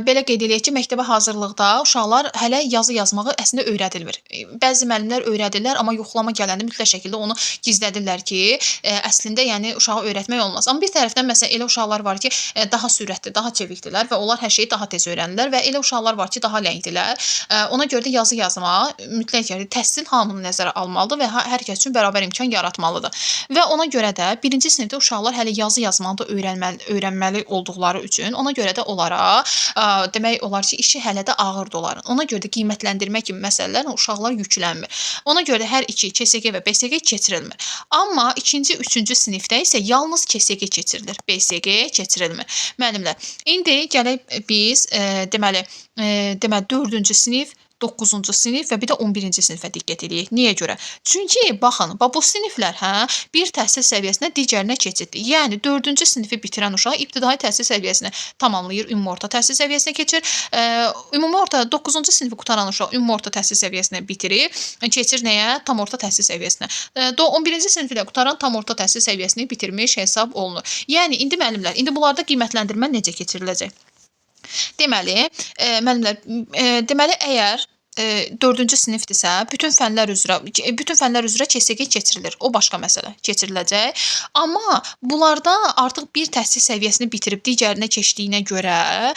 belə qeyd eləyək ki, məktəbə hazırlıqda uşaqlar hələ yazı yazmağı əslində öyrədilmir. Bəzi müəllimlər öyrədirlər, amma yoxlama gələndə mütləq şəkildə onu gizlədirlər ki, əslində yəni uşağı öyrətmək olmaz. Amma bir tərəfdən məsələn elə uşaqlar var ki, daha sürətli, daha çevikdilər və onlar hər şeyi daha tez öyrənirlər və elə uşaqlar var ki, daha ləngdilər. Ona görə də yazı yazma mütləq şəkildə təhsil hamını nəzərə almalıdır və hər kəs üçün bərabər imkan yaratmalıdır. Və ona görə də birinci sinifdə uşaqlar hələ yazı yazmanı da öyrənməli olduqları üçün ona görə də onlara demək olar ki, işi hələ də ağırdır onların. Ona görə də qiymətləndirmə kimi məsələlərlə uşaqlar yüklənmir. Ona görə də hər iki KSG və BSG keçirilmir. Amma ikinci, üçüncü sinifdə isə yalnız KSG keçirilir. BSG keçirilmir. Müəllimlər, indi gələk biz deməli 4-cü sinif, 9-cu sinif və bir də 11-ci sinifə diqqət eləyək. Niyə görə? Çünki baxın, bu siniflər bir təhsil səviyyəsinə digərinə keçiddir. Yəni 4-cü sinifi bitirən uşaq ibtidai təhsil səviyyəsini tamamlayır, ümumi orta təhsil səviyyəsinə keçir. Ümumi orta 9-cu sinifi qutaran uşaq ümumi orta təhsil səviyyəsini bitirir, keçir nəyə? Tam orta təhsil səviyyəsinə. 11-ci sinifi də qutaran tam orta təhsil səviyyəsini bitirmiş hesab olunur. Yəni indi müəllimlər, indi bunlarda qiymətləndirmə necə keçiriləcək? Deməli, müəllimlər, deməli əgər 4-cü sinifdirsə, bütün fənlər üzrə KSG keçirilir. O başqa məsələ, keçiriləcək. Amma bunlarda artıq bir təhsil səviyyəsini bitirib digərinə keçdiyinə görə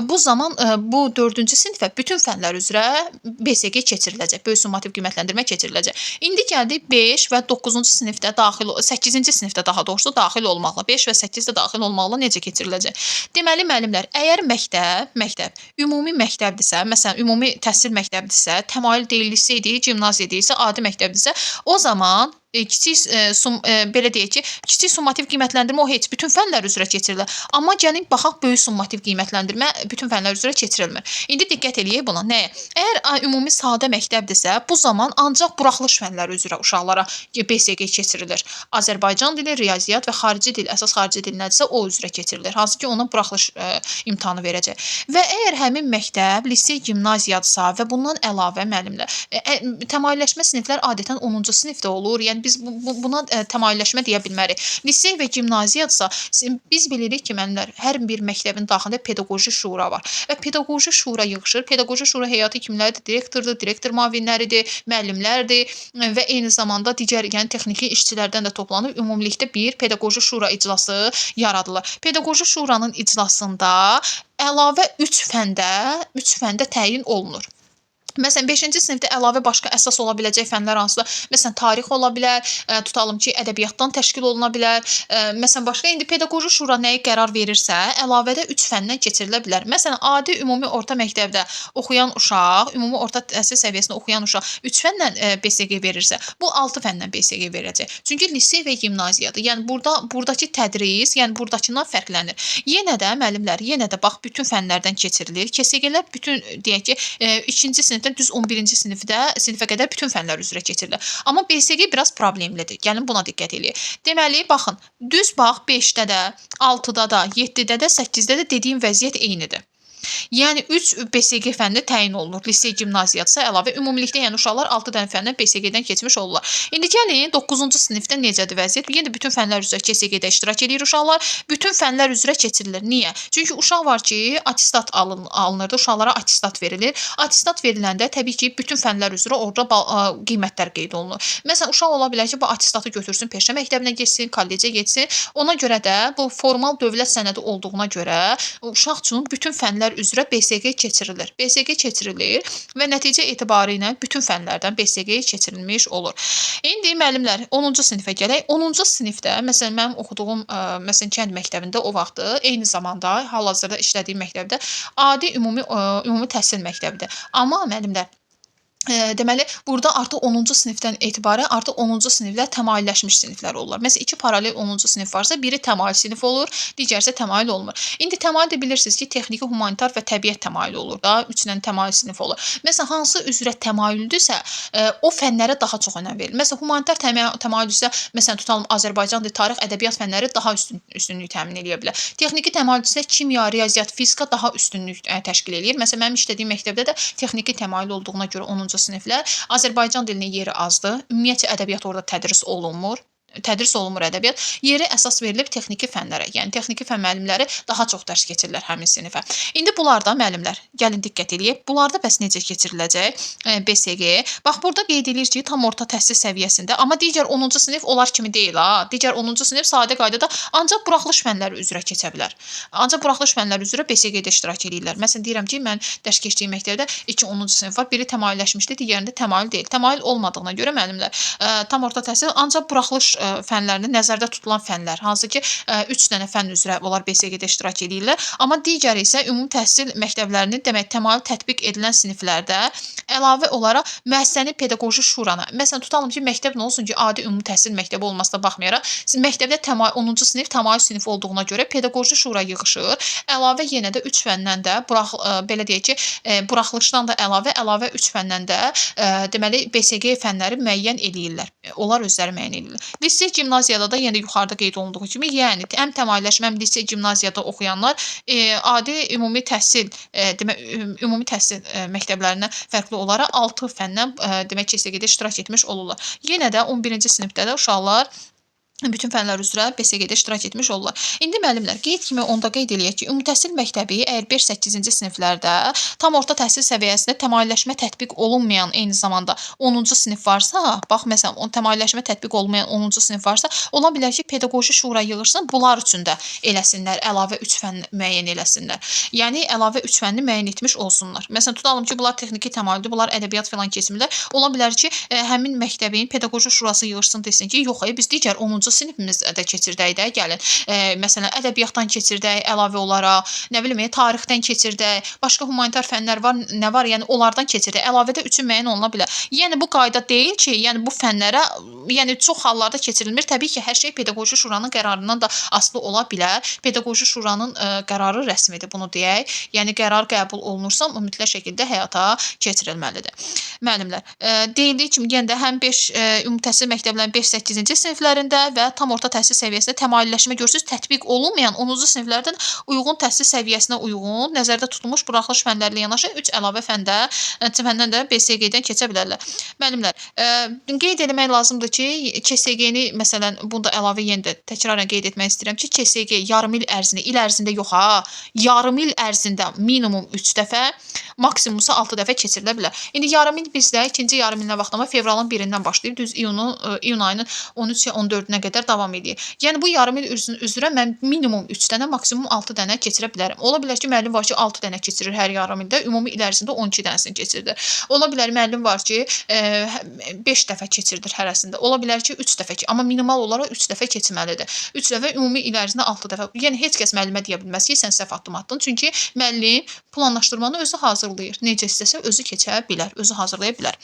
bu zaman bu 4-cü sinifə bütün fənlər üzrə BSG keçiriləcək. Böyük summativ qiymətləndirmə keçiriləcək. İndi gəldik 5 və 9-cu sinifdə daxil, 8-ci sinifdə daha doğrusu daxil olmaqla, 5 və 8-də daxil olmaqla necə keçiriləcək? Deməli müəllimlər, əgər məktəb ümumi məktəbdirsə, məsələn, ümumi təhsil məktəbidirsə, təmayül deyil, lisey deyil, gimnaziya deyilsə, adi məktəbdirsə, o zaman kiçik belə deyək ki, kiçik summativ qiymətləndirmə o heç bütün fənlər üzrə keçirilir. Amma gəlin baxaq böyük summativ qiymətləndirmə bütün fənlər üzrə keçirilmir. İndi diqqət eləyək buna. Nəyə? Əgər ümumi sadə məktəbdirsə, bu zaman ancaq buraxılış fənləri üzrə uşaqlara BSG keçirilir. Azərbaycan dili, riyaziyyat və xarici dil, əsas xarici dil nədirsə o üzrə keçirilir. Hansı ki, ona buraxılış imtahanı verəcək. Və əgər həmin məktəb lisey, gimnaziyadırsa və bundan əlavə müəllimlər, təmayülləşmə siniflər adətən 10-cu sinifdə olur. Yəni biz buna təmayülləşmə deyə bilmərik. Lisey və gimnaziyadırsa, biz bilirik ki, müəllimlər, hər bir məktəbin daxilində pedaqoji şura var. Və pedaqoji şura yığışır. Pedaqoji şura heyəti kimlərdir? Direktordur, direktor müavinləridir, müəllimlərdir və eyni zamanda digər, yəni texniki işçilərdən də toplanıb ümumilikdə bir pedaqoji şura iclası yaradılır. Pedaqoji şuranın iclasında əlavə 3 fəndə təyin olunur. Məsələn, 5-ci sinifdə əlavə başqa əsas ola biləcək fənlər hansıdır? Məsələn, tarix ola bilər, tutalım ki, ədəbiyyatdan təşkil oluna bilər. Məsələn, başqa indi pedaqoji şura nəyə qərar verirsə, əlavədə 3 fəndən keçirilə bilər. Məsələn, adi ümumi orta məktəbdə oxuyan uşaq, ümumi orta təhsil səviyyəsində oxuyan uşaq 3 fəndən BSG verirsə, bu 6 fəndən BSG verəcək. Çünki lisey və gimnaziyadır. Yəni buradakı tədris, yəni buradakından fərqlənir. Yenə də müəllimlər, yenə də bax bütün fənlərdən keçirilir. KSG-lər bütün deyək ki, 2-ci sinifdə sinifdən düz 11-ci sinifə qədər bütün fənlər üzrə keçirilir. Amma BSG biraz problemlidir. Gəlin buna diqqət eləyək. Deməli, baxın, düz bax 5-də də, 6-da da, 7-də də, 8-də də dediyim vəziyyət eynidir. Yəni 3 BSG fənni təyin olunur. Lisey, gimnaziyadırsa əlavə. Ümumilikdə yəni uşaqlar 6 dənə fəndən BSG-dən keçmiş olurlar. İndi gəlin 9-cu sinifdə necədir vəziyyət? Yenə bütün fənlər üzrə KSG-də iştirak edir uşaqlar. Bütün fənlər üzrə keçirilir. Niyə? Çünki uşaq var ki, attestat alınırdı. Uşaqlara attestat verilir. Attestat veriləndə təbii ki, bütün fənlər üzrə orada qiymətlər qeyd olunur. Məsələn, uşaq ola bilər ki, bu attestatı götürsün, peşə məktəbinə getsin, kollecə getsin. Ona görə də bu formal dövlət sənədi olduğuna görə uşaq üçün bütün fənlər üzrə BSG keçirilir. BSG keçirilir və nəticə etibarı ilə bütün fənlərdən BSG keçirilmiş olur. İndi müəllimlər 10-cu sinifə gələk. 10-cu sinifdə məsələn mənim oxuduğum məsələn kənd məktəbində o vaxtı eyni zamanda hal-hazırda işlədiyim məktəbdə adi ümumi təhsil məktəbidir. Amma müəllimlər deməli, burada artıq 10-cu sinifdən etibarən artıq 10-cu siniflər təmayülləşmiş siniflər olurlar. Məsələn, iki paralel 10-cu sinif varsa, biri təmayül sinif olur, digəri isə təmayül olmur. İndi təmayül də bilirsiniz ki, texniki, humanitar və təbiət təmayülü olur da, 3 dənə təmayül sinif olur. Məsələn, hansı üzrə təmayüldürsə, o fənlərə daha çox önəm verilir. Məsələn, humanitar təmayüldürsə, məsələn, tutalım Azərbaycan dili, tarix, ədəbiyyat fənləri daha üstünlük təmin eləyə bilər. Texniki təmayüldürsə, kimya, riyaziyyat, fizika daha üstünlük təşkil eləyir. Məsələn, mənim işlədiyim məktəbdə də texniki təmayül olduğuna görə 10-cu siniflər Azərbaycan dilinin yeri azdır. Ümumiyyətcə ədəbiyyat orada tədris olunmur. Tədris olunmur ədəbiyyat. Yeri əsas verilib texniki fənlərə. Yəni texniki fən müəllimləri daha çox dərs keçirirlər həmin sinifə. İndi bunlarda müəllimlər, gəlin diqqət eləyək. Bunlarda bəs necə keçiriləcək BSG? Bax burada qeyd edilir ki, tam orta təhsil səviyyəsində, amma digər 10-cu sinif onlar kimi deyil ha. Digər 10-cu sinif sadə qaydada ancaq buraxılış fənləri üzrə keçə bilər. Ancaq buraxılış fənləri üzrə BSG-də iştirak edirlər. Məsələn deyirəm ki, mən dərs keçdiyim məktəbdə 2 10-cu sinif var. Biri təmayülləşmişdi, digərində təmayül deyil. Təmayül olmadığına görə müəllimlər tam orta təhsil ancaq buraxılış fənlərində nəzərdə tutulan fənlər, hansı ki 3 dənə fənn üzrə onlar BSG-də iştirak edirlər. Amma digəri isə ümumi təhsil məktəblərinin demək təmayül tətbiq edilən siniflərdə əlavə olaraq müəssisənin pedaqoji şuranı. Məsələn, tutalım ki, məktəb nə olsun ki, adi ümumi təhsil məktəbi olmasına baxmayaraq, məktəbdə 10-cu sinif təmayül sinifi olduğuna görə pedaqoji şura yığışır. Əlavə yenə də 3 fəndən də belə deyək ki, buraxılışdan da əlavə 3 fəndən də deməli BSG fənləri müəyyən eləyirlər. Onlar özləri müəyyən eləyirlər. Lisey gimnaziyada da yenə yuxarıda qeyd olunduğu kimi, yəni həm təmayülləşmə, həm lisey gimnaziyada oxuyanlar adi ümumi təhsil, ümumi təhsil məktəblərindən fərqli olaraq 6 fəndən demək KSG-də iştirak etmiş olurlar. Yenə də 11-ci sinifdə də uşaqlar bütün fənlər üzrə BSG-də iştirak etmiş olurlar. İndi müəllimlər, qeyd kimi onda qeyd eləyək ki, ümumi təhsil məktəbi əgər 5-8-ci siniflərdə tam orta təhsil səviyyəsində təmayülləşmə tətbiq olunmayan eyni zamanda 10-cu sinif varsa, bax məsələn, təmayülləşmə tətbiq olunmayan 10-cu sinif varsa, ola bilər ki, pedaqoji şura yığırsın, bunlar üçün də eləsinlər, əlavə 3 fənn müəyyən eləsinlər. Yəni əlavə 3 fənni müəyyən etmiş olsunlar. Məsələn, tutalım ki, bunlar texniki təmayüldür, bunlar ədəbiyyat filan keçmirlər. Ola bilər ki, həmin məktəbin pedaqoji şurası yığırsın, desin ki, yox, biz digər 10-cu sinifimizdə də keçirdək də, gəlin. Məsələn, ədəbiyyatdan keçirdək əlavə olaraq, nə bilim, tarixdən keçirdək, başqa humanitar fənlər var, nə var, yəni onlardan keçirdək. Əlavədə 3-ü müəyyən oluna bilər. Yəni bu qayda deyil ki, yəni bu fənlərə, yəni çox hallarda keçirilmir. Təbii ki, hər şey pedaqoji şuranın qərarından da asılı ola bilər. Pedaqoji şuranın qərarı rəsmidir, bunu deyək. Yəni qərar qəbul olunursa, o mütləq şəkildə həyata keçirilməlidir. Müəllimlər, deyildiyi kimi yenə də həm 5 ümumi təhsil məktəblərinin 5-8-ci siniflərində və tam orta təhsil səviyyəsində təmayülləşmə görürsünüz, tətbiq olunmayan 10-cu siniflərdən uyğun təhsil səviyyəsinə uyğun nəzərdə tutulmuş buraxılış fənləri ilə yanaşı 3 əlavə fəndən də BSG-dən keçə bilərlər. Müəllimlər, qeyd eləmək lazımdır ki, KSG-ni məsələn, bunu da əlavə yenə də təkrarən qeyd etmək istəyirəm ki, KSG yarım il ərzində, il ərzində yox ha, yarım il ərzində minimum 3 dəfə, maksimumsa 6 dəfə keçirilə bilər. İndi yarım il bizdə ikinci yarım il nə vaxt, amma fevralın 1-dən başlayıb düz iyun ayının 13 ya 14-nə qədər davam edir. Yəni bu yarım il üzrə mən minimum 3 dənə, maksimum 6 dənə keçirə bilərəm. Ola bilər ki, müəllim var ki, 6 dənə keçirir hər yarım ildə, ümumi il ərzində 12 dənəsini keçirdir. Ola bilər müəllim var ki, 5 dəfə keçirdir hərəsində. Ola bilər ki, 3 dəfə, amma minimal olaraq 3 dəfə keçməlidir. 3 dəfə, ümumi il ərzində 6 dəfə. Yəni heç kəs müəllimə deyə bilməz ki, sən səhv addım atdın. Çünki müəllim planlaşdırmanı özü hazırlayır. Necə istəsə özü keçə bilər, özü hazırlaya bilər.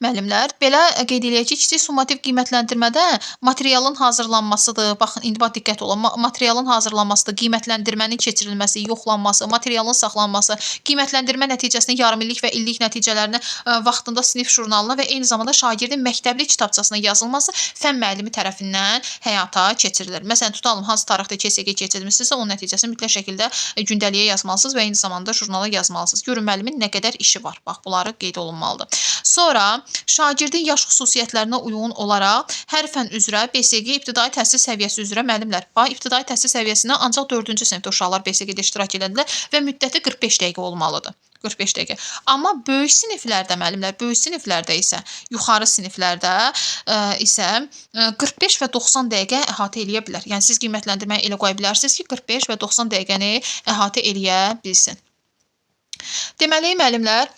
Müəllimlər, belə qeyd eləyək ki, kiçik summativ qiymətləndirmədə materialın hazırlanmasıdır. Baxın, indi bax diqqət olun. Materialın hazırlanmasıdır, qiymətləndirmənin keçirilməsi, yoxlanması, materialın saxlanması, qiymətləndirmə nəticəsinin yarımillik və illik nəticələrini vaxtında sinif jurnalına və eyni zamanda şagirdin məktəbli kitabçasına yazılması fənn müəllimi tərəfindən həyata keçirilir. Məsələn, tutalım hansı tarixdə KSQ keçirmişsinizsə, onun nəticəsini mütləq şəkildə gündəliyə yazmalısınız və eyni zamanda jurnala yazmalısınız. Görün müəllimin nə qədər işi var. Bax, bunları qeyd olunmalıdır. Sonra şagirdin yaş xüsusiyyətlərinə uyğun olaraq hər fənn üzrə BSQ ibtidai təhsil səviyyəsi üzrə müəllimlər, bax, ibtidai təhsil səviyyəsində ancaq 4-cü sinifdə uşaqlar BSQ-də iştirak edədilər və müddəti 45 dəqiqə olmalıdır. 45 dəqiqə. Amma böyük siniflərdə müəllimlər, böyük siniflərdə isə, yuxarı siniflərdə isə 45 və 90 dəqiqə əhatə eləyə bilər. Yəni siz qiymətləndirməyi elə qoya bilərsiniz ki, 45 və 90 dəqiqəni əhatə eləyə bilsin. Deməli, müəllimlər,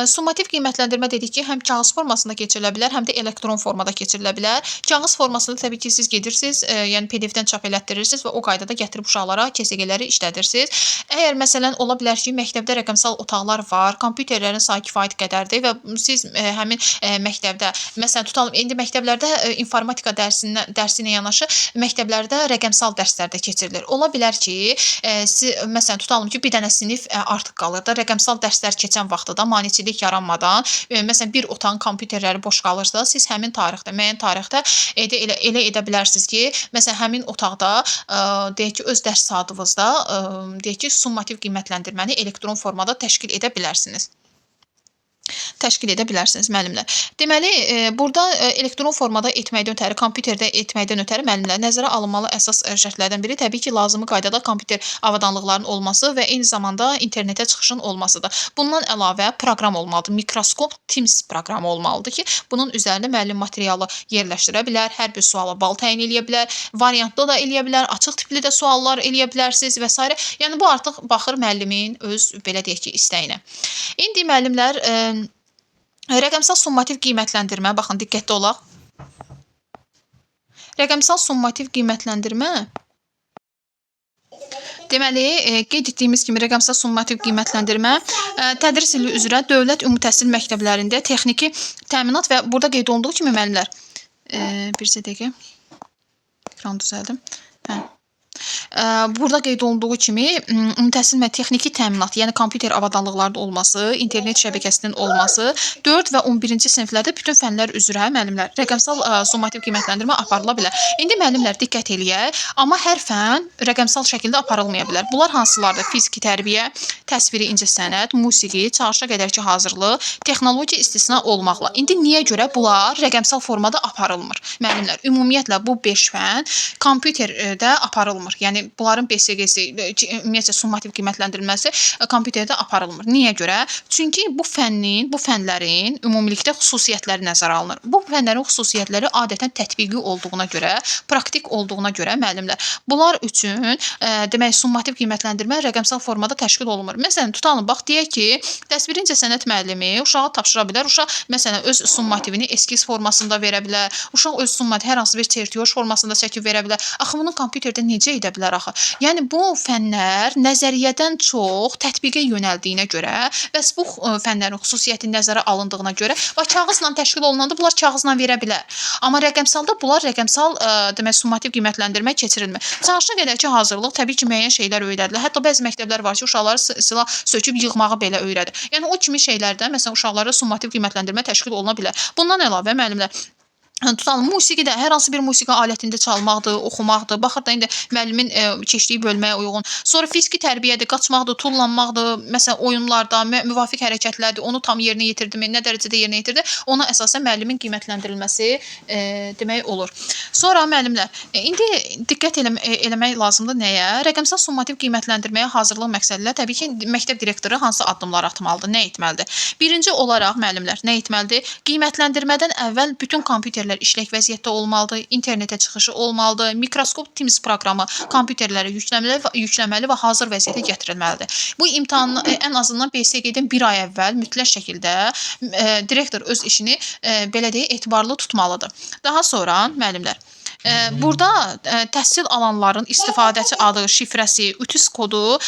summativ qiymətləndirmə dedik ki, həm kağız formasında keçirilə bilər, həm də elektron formada keçirilə bilər. Kağız formasında təbii ki, siz gedirsiniz, yəni PDF-dən çap elətdirirsiniz və o qaydada gətirib uşaqlara KSQ-ləri işlədirsiniz. Əgər məsələn ola bilər ki, məktəbdə rəqəmsal otaqlar var, kompüterlərin sayı kifayət qədərdir və siz həmin məktəbdə, məsələn tutalım, indi məktəblərdə informatika dərsi ilə yanaşı məktəblərdə rəqəmsal dərslər də keçirilir. Ola bilər ki, məsələn tutalım ki, bir dənə sinif artıq qalır da, rəqəmsal dərslər keçən vaxtda da maneçilik yaranmadan, məsələn bir otağın kompüterləri boş qalırsa, siz həmin tarixdə, müəyyən tarixdə elə edə bilərsiniz ki, məsələn həmin otaqda deyək ki, öz dərs saatınızda deyək ki, summativ qiymətləndirməni elektron formada təşkil edə bilərsiniz. Təşkil edə bilərsiniz müəllimlər. Deməli, burada elektron formada etməkdən ötəri, kompüterdə etməkdən ötəri müəllimlər nəzərə alınmalı əsas şərtlərdən biri təbii ki, lazımi qaydada kompüter avadanlıqlarının olması və eyni zamanda internetə çıxışın olmasıdır. Bundan əlavə proqram olmalıdır. Microsoft Teams proqramı olmalıdır ki, bunun üzərində müəllim materialı yerləşdirə bilər, hər bir suala bal təyin eləyə bilər, variantlı da eləyə bilər, açıq tipli də suallar eləyə bilərsiniz və s. Yəni bu artıq baxır müəllimin öz belə deyək ki, istəyinə. İndi müəllimlər, rəqəmsal summativ qiymətləndirmə, baxın diqqətli olaq. Rəqəmsal summativ qiymətləndirmə, deməli, qeyd etdiyimiz kimi rəqəmsal summativ qiymətləndirmə tədris ili üzrə dövlət ümumi təhsil məktəblərində texniki təminat və burada qeyd olunduğu kimi müəllimlər, bircə dəqiqə, ekranı düzəldim. Hə. Burada qeyd olunduğu kimi ümumi təhsil və texniki təminat, yəni kompüter avadanlıqlarının olması, internet şəbəkəsinin olması, 4 və 11-ci siniflərdə bütün fənlər üzrə müəllimlər rəqəmsal summativ qiymətləndirmə aparıla bilər. İndi müəllimlər diqqət eləyək, amma hər fənn rəqəmsal şəkildə aparılmaya bilər. Bunlar hansılardır? Fiziki tərbiyə, təsviri incəsənət, musiqi, çağırışa qədərki hazırlıq, texnologiya istisna olmaqla. İndi niyə görə bunlar rəqəmsal formada aparılmır? Müəllimlər, ümumiyyətlə bu 5 fənn kompüterdə aparılmır. Yəni bunların BSQ-si, ümumiyyətcə summativ qiymətləndirilməsi kompüterdə aparılmır. Niyə görə? Çünki bu fənnin, bu fənlərin ümumilikdə xüsusiyyətləri nəzərə alınır. Bu fənlərin xüsusiyyətləri adətən tətbiqi olduğuna görə, praktik olduğuna görə müəllimlər bunlar üçün demək summativ qiymətləndirmə rəqəmsal formada təşkil olunmur. Məsələn, tutalım, bax deyək ki, təsviri incəsənət müəllimi uşağa tapşıra bilər. Uşaq məsələn öz summativini eskiz formasında verə bilər. Uşaq öz summativ hər hansı bir çertyoş formasında çəkib verə bilər. Axı bunu kompüterdə necə edə bilər axı? Yəni bu fənlər nəzəriyyədən çox tətbiqə yönəldiyinə görə, bəs bu fənlərin xüsusiyyəti nəzərə alındığına görə, bax kağızla təşkil olunanda bunlar kağızla verə bilər. Amma rəqəmsalda bunlar rəqəmsal demək summativ qiymətləndirmə keçirilmir. Çağırışa qədərki hazırlıq təbii ki, müəyyən şeylər öyrədilir. Hətta bəzi məktəblər var ki, uşaqları silah söküb yığmağı belə öyrədir. Yəni o kimi şeylərdə məsələn uşaqlara summativ qiymətləndirmə təşkil oluna bilər. Bundan əlavə müəllimlər, tutalım, musiqidə hər hansı bir musiqi alətində çalmaqdır, oxumaqdır. Baxır da indi müəllimin keçdiyi bölməyə uyğun. Sonra fiziki tərbiyədir, qaçmaqdır, tullanmaqdır, məsələn oyunlarda müvafiq hərəkətlərdir. Onu tam yerinə yetirdimi, nə dərəcədə yerinə yetirdi, ona əsasən müəllimin qiymətləndirilməsi demək olur. Sonra müəllimlər, indi diqqət eləmək lazımdır nəyə? Rəqəmsal summativ qiymətləndirməyə hazırlıq məqsədilə təbii ki, məktəb direktoru hansı addımlar atmalıdır, nə etməlidir? Birinci olaraq müəllimlər nə etməlidir? Qiymətləndirmədən əvvəl bütün kompüterlər işlək vəziyyətdə olmalıdır, internetə çıxışı olmalıdır, Microsoft Teams proqramı kompüterlərə yükləməli və hazır vəziyyətə gətirilməlidir. Bu imtahanı ən azından BSQ-dən bir ay əvvəl mütləq şəkildə direktor öz işini belə deyək, etibarlı tutmalıdır. Daha sonra müəllimlər, Burada təhsil alanların istifadəçi adı, şifrəsi, UTIS kodu,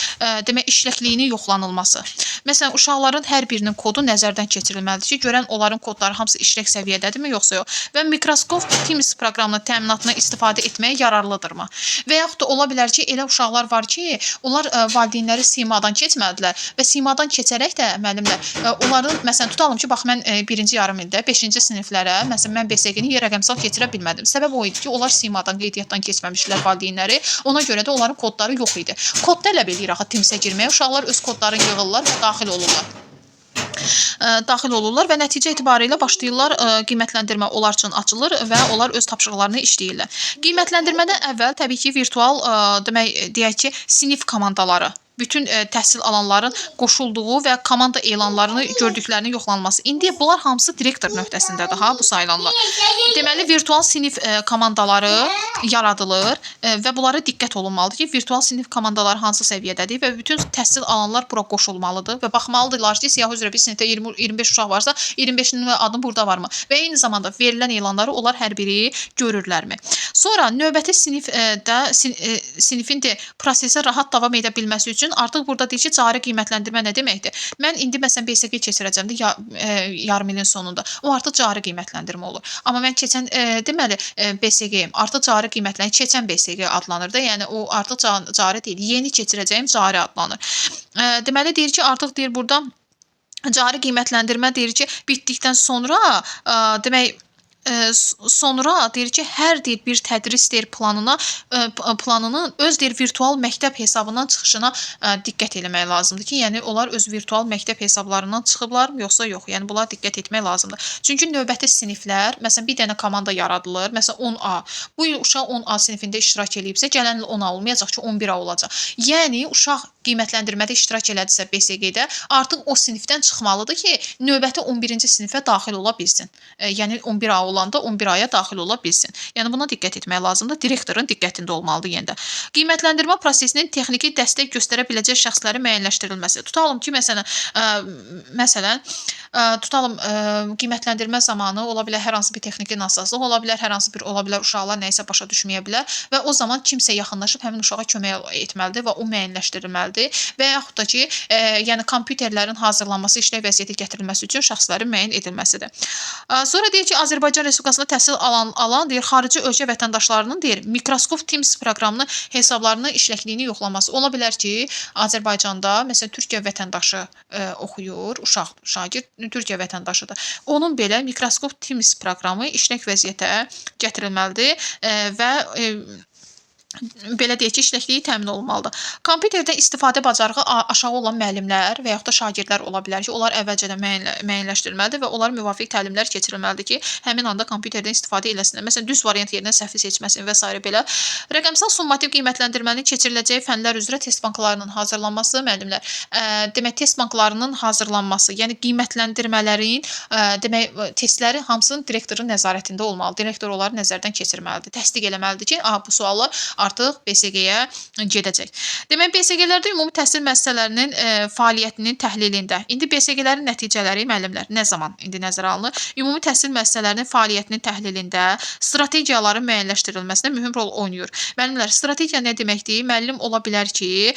demək işləkliyinin yoxlanılması. Məsələn, uşaqların hər birinin kodu nəzərdən keçirilməlidir ki, görən onların kodları hamısı işlək səviyyədədirmi, yoxsa yox. Və Microsoft Teams proqramının təminatına istifadə etməyə yararlıdırmı? Və yaxud da ola bilər ki, elə uşaqlar var ki, onlar valideynləri simadan keçməlidirlər və simadan keçərək də müəllimlər onların, məsələn, tutalım ki, bax mən birinci yarım ildə 5-ci siniflərə, məsələn, mən BSG-ni rəqəmsal keçirə bilmədim. Səbəb o idi ki, onlar simadan, qeydiyyatdan keçməmişdilər valideynləri. Ona görə də onların kodları yox idi. Kod tələb eləyir axı Teams-ə girməyə. Uşaqlar öz kodlarını yığırlar və daxil olurlar. Daxil olurlar və nəticə etibarilə başlayırlar, qiymətləndirmə onlar üçün açılır və onlar öz tapşırıqlarını işləyirlər. Qiymətləndirmədən əvvəl təbii ki, virtual demək deyək ki, sinif komandaları, bütün təhsil alanların qoşulduğu və komanda elanlarını gördüklərinin yoxlanılması. İndi bunlar hamısı direktor nöqtəsindədir ha, bu sayılanlar. Deməli, virtual sinif komandaları yaradılır və bunlara diqqət olunmalıdır ki, virtual sinif komandaları hansı səviyyədədir və bütün təhsil alanlar bura qoşulmalıdır və baxmalıdırlar ki, siyahı üzrə bir sinifdə 20-25 uşaq varsa, 25-nin adı burada varmı? Və eyni zamanda verilən elanları onlar hər biri görürlərmi? Sonra növbəti sinifdə sinifin də prosesə rahat davam edə bilməsi üçün artıq burada deyir ki, cari qiymətləndirmə nə deməkdir? Mən indi məsələn BSG keçirəcəm də ya, yarım ilin sonunda. O artıq cari qiymətləndirmə olur. Amma mən keçən deməli BSG artıq cari qiymətləndirmə, keçən BSG adlanır da. Yəni o artıq cari deyil. Yeni keçirəcəyim cari adlanır. Deməli deyir ki, artıq deyir burada cari qiymətləndirmə deyir ki, bitdikdən sonra demək sonra deyir ki, hər deyir bir tədris deyir planına planının öz deyir virtual məktəb hesabından çıxışına diqqət eləmək lazımdır ki, yəni onlar öz virtual məktəb hesablarından çıxıblar yoxsa yox. Yəni bunlara diqqət etmək lazımdır. Çünki növbəti siniflər, məsələn, bir dənə komanda yaradılır. Məsələn, 10A. Bu il uşaq 10A sinifində iştirak eləyibsə, gələn il 10A olmayacaq ki, 11A olacaq. Yəni uşaq qiymətləndirmədə iştirak elədisə BSG-də, artıq o sinifdən çıxmalıdır ki, növbəti 11-ci sinifə daxil ola bilsin. Yəni 11A olanda 11A-ya daxil ola bilsin. Yəni buna diqqət etmək lazımdır. Direktorun diqqətində olmalıdır yenə də. Qiymətləndirmə prosesinin texniki dəstək göstərə biləcək şəxslərin müəyyənləşdirilməsi. Tutalım ki, məsələn, tutalım qiymətləndirmə zamanı ola bilər hər hansı bir texniki nasazlıq ola bilər, hər hansı bir ola bilər uşaqlar nəyisə başa düşməyə bilər və o zaman kimsə yaxınlaşıb həmin uşağa kömək etməlidir və o müəyyənləşdirilməlidir və yaxud da ki, yəni kompüterlərin hazırlanması, işlək vəziyyətə gətirilməsi üçün şəxslərin müəyyən edilməsidir. Sonra deyir ki, Azərbaycan Respublikasında təhsil alan deyir xarici ölkə vətəndaşlarının deyir Microsoft Teams proqramını hesablarının işləkliyini yoxlaması. Ola bilər ki, Azərbaycanda məsələn Türkiyə vətəndaşı oxuyur, uşaq, şagird Türkiyə vətəndaşıdır. Onun belə Microsoft Teams proqramı işlək vəziyyətə gətirilməlidir və belə deyək ki, işləkliyi təmin olunmalıdır. Kompüterdən istifadə bacarığı aşağı olan müəllimlər və yaxud da şagirdlər ola bilər ki, onlar əvvəlcədən müəyyənləşdirilməlidir və onlara müvafiq təlimlər keçirilməlidir ki, həmin anda kompüterdən istifadə eləsinlər. Məsələn, düz variant yerinə səhvi seçməsin və sairə belə. Rəqəmsal summativ qiymətləndirmənin keçiriləcəyi fənlər üzrə test banklarının hazırlanması, müəllimlər, demək test banklarının hazırlanması, yəni qiymətləndirmələrin, demək testləri hamısının direktorun nəzarətində olmalıdır. Direktor onları nəzərdən keçirməlidir, təsdiq eləməlidir ki, aha, bu suallar artıq BSG-yə gedəcək. Demək, BSG-lərdə ümumi təhsil müəssisələrinin fəaliyyətinin təhlilində. İndi BSG-lərin nəticələri müəllimlər nə zaman indi nəzərə alınır? Ümumi təhsil müəssisələrinin fəaliyyətinin təhlilində strategiyaların müəyyənləşdirilməsinə mühüm rol oynayır. Müəllimlər, strategiya nə deməkdir? Müəllim ola bilər ki,